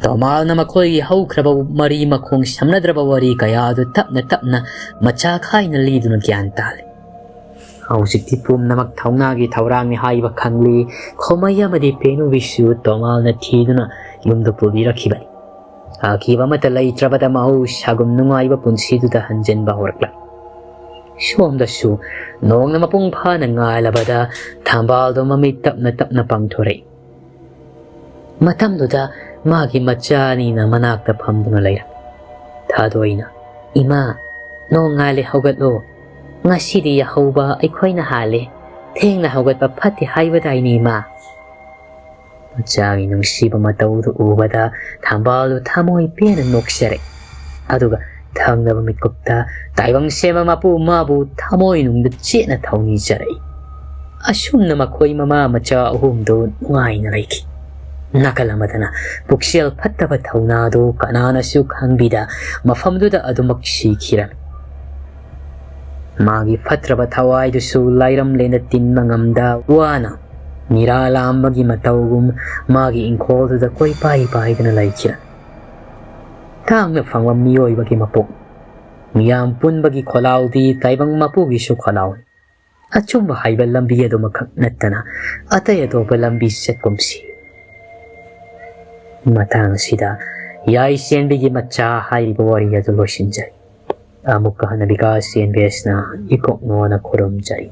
ꯇꯣꯃꯥꯜꯅ ꯃꯈꯣꯏꯒꯤ ꯍꯧꯈ꯭ꯔꯕ ꯃꯔꯤ ꯃꯈꯣꯡ ꯁꯝꯅꯗ꯭ꯔꯕ ꯋꯥꯔꯤ ꯀꯌꯥ ꯑꯗꯨ ꯇꯞꯅ ꯇꯞꯅ ꯃꯆꯥ ꯈꯥꯏꯅ ꯂꯤꯗꯨꯅ ꯒ꯭ꯌꯥꯟ ꯇꯥꯜꯂꯤ꯫ ꯍꯧꯖꯤꯛꯇꯤ ꯄꯨꯝꯅꯃꯛ ꯊꯧꯅꯥꯒꯤ ꯊꯧꯔꯥꯡꯅꯤ ꯍꯥꯏꯕ ꯈꯪꯂꯤ꯫ ꯈꯣꯃꯩ ꯑꯃꯗꯤ ꯄꯦꯅꯨꯕꯤꯁꯨ ꯇꯣꯃꯥꯜꯅ ꯊꯤꯗꯨꯅ ꯌꯨꯝꯗ ꯄꯨꯕꯤꯔꯛꯈꯤꯕꯅꯤ꯫ ꯑꯀꯤꯕ ꯑꯃꯠꯇ ꯂꯩꯇ꯭ꯔꯕꯗ ꯃꯍꯧꯁꯥꯒꯨꯝ ꯅꯨꯡꯉꯥꯏꯕ ꯄꯨꯟꯁꯤꯗꯨꯗ ꯍꯟꯖꯤꯟꯕ ꯍꯧꯔꯛꯂꯝꯃꯤ꯫ ꯁꯣꯝꯗꯁꯨ ꯅꯣꯡꯅ ꯃꯄꯨꯡ ꯐꯥꯅ ꯉꯥꯜꯂꯕꯗ ꯊꯝꯕꯥꯜꯗꯣ ꯃꯃꯤꯠ ꯇꯞꯅ ꯇꯞꯅ ꯄꯥꯡꯊꯣꯔꯛꯏ꯫ ꯃꯇꯝꯗꯨꯗ ꯃꯥꯒꯤ ꯃꯆꯥ ꯑꯅꯤꯅ ꯃꯅꯥꯛꯇ ꯐꯝꯗꯨꯅ ꯂꯩꯔꯝꯃꯤ꯫ ꯊꯥꯗꯣꯏꯅ, "ꯏꯃꯥ, ꯅꯣꯡ ꯉꯥꯜꯂꯦ, ꯍꯧꯒꯠꯂꯣ꯫ ꯉꯁꯤꯗꯤ ꯌꯥꯍꯧꯕ ꯑꯩꯈꯣꯏꯅ ꯍꯥꯜꯂꯦ꯫ ꯊꯦꯡꯅ ꯍꯧꯒꯠꯄ ꯐꯠꯇꯦ ꯍꯥꯏꯕꯗꯥꯏꯅꯦ, ꯏꯃꯥ?" ꯃꯆꯥꯒꯤ ꯅꯨꯡꯁꯤꯕ ꯃꯇꯧꯗꯨ ꯎꯕꯗ ꯊꯝꯕꯥꯜꯗꯨ ꯊꯃꯣꯏ ꯄꯦꯟꯅ ꯅꯣꯛꯆꯔꯦ꯫ ꯑꯗꯨꯒ ꯊꯪꯅꯕ ꯃꯤꯠꯀꯨꯞꯇ ꯇꯥꯏꯕꯪ ꯁꯦꯝꯕ ꯃꯄꯨ ꯃꯥꯕꯨ ꯊꯃꯣꯏꯅꯨꯡꯗ ꯆꯦꯠꯅ ꯊꯧꯅꯤꯖꯔꯛꯏ꯫ ꯑꯁꯨꯝꯅ ꯃꯈꯣꯏ ꯃꯃꯥ ꯃꯆꯥ ꯑꯍꯨꯝꯗꯨ ꯅꯨꯡꯉꯥꯏꯅ ꯂꯩꯈꯤ꯫ ꯅꯥꯀꯜ ꯑꯃꯗꯅ ꯄꯨꯛꯆꯦꯜ ꯐꯠꯇꯕ ꯊꯧꯅꯥꯗꯨ ꯀꯅꯥꯅꯁꯨ ꯈꯪꯕꯤꯗ ꯃꯐꯝꯗꯨꯗ ꯑꯗꯨꯃꯛ ꯁꯤꯈꯤꯔꯝꯃꯤ꯫ ꯃꯥꯒꯤ ꯐꯠꯇ꯭ꯔꯕ ꯊꯋꯥꯏꯗꯨꯁꯨ ꯂꯥꯏꯔꯝꯂꯦꯟꯗ ꯇꯤꯟꯕ ꯉꯝꯗ ꯋꯥꯅ ꯃꯤꯔꯥ ꯂꯥꯝꯕꯒꯤ ꯃꯇꯧꯒꯨꯝ ꯃꯥꯒꯤ ꯏꯪꯈꯣꯜꯗꯨꯗ ꯀꯣꯏꯄꯥꯏ ꯄꯥꯏꯗꯨꯅ ꯂꯩꯈꯤꯔꯝꯃꯤ꯫ ꯇꯥꯡꯅ ꯐꯪꯕ ꯃꯤꯑꯣꯏꯕꯒꯤ ꯃꯄꯣꯛ, ꯃꯤꯌꯥꯝ ꯄꯨꯟꯕꯒꯤ ꯈꯣꯜꯂꯥꯎꯗꯤ ꯇꯥꯏꯕꯪ ꯃꯄꯨꯒꯤꯁꯨ ꯈꯣꯜꯂꯥꯎꯅꯤ꯫ ꯑꯆꯨꯝꯕ ꯍꯥꯏꯕ ꯂꯝꯕꯤ ꯑꯗꯨꯃꯈꯛ ꯅꯠꯇꯅ ꯑꯇꯩ ꯑꯇꯣꯞꯄ ꯂꯝꯕꯤ ꯆꯠꯀꯨꯝꯁꯤ꯫ ꯃꯇꯥꯡ ꯑꯁꯤꯗ ꯌꯥꯏ ꯆꯦꯟꯕꯤꯒꯤ ꯃꯆꯥ ꯍꯥꯏꯔꯤꯕ ꯋꯥꯔꯤ ꯑꯗꯨ ꯂꯣꯏꯁꯤꯟꯖꯔꯤ꯫ ꯑꯃꯨꯛꯀ ꯍꯟꯅ ꯕꯤꯀꯥꯁ ꯆꯦꯟꯕꯤ ꯑꯁꯤꯅ ꯏꯀꯣꯛꯅꯣꯅ ꯈꯨꯔꯨꯝꯖꯔꯤ꯫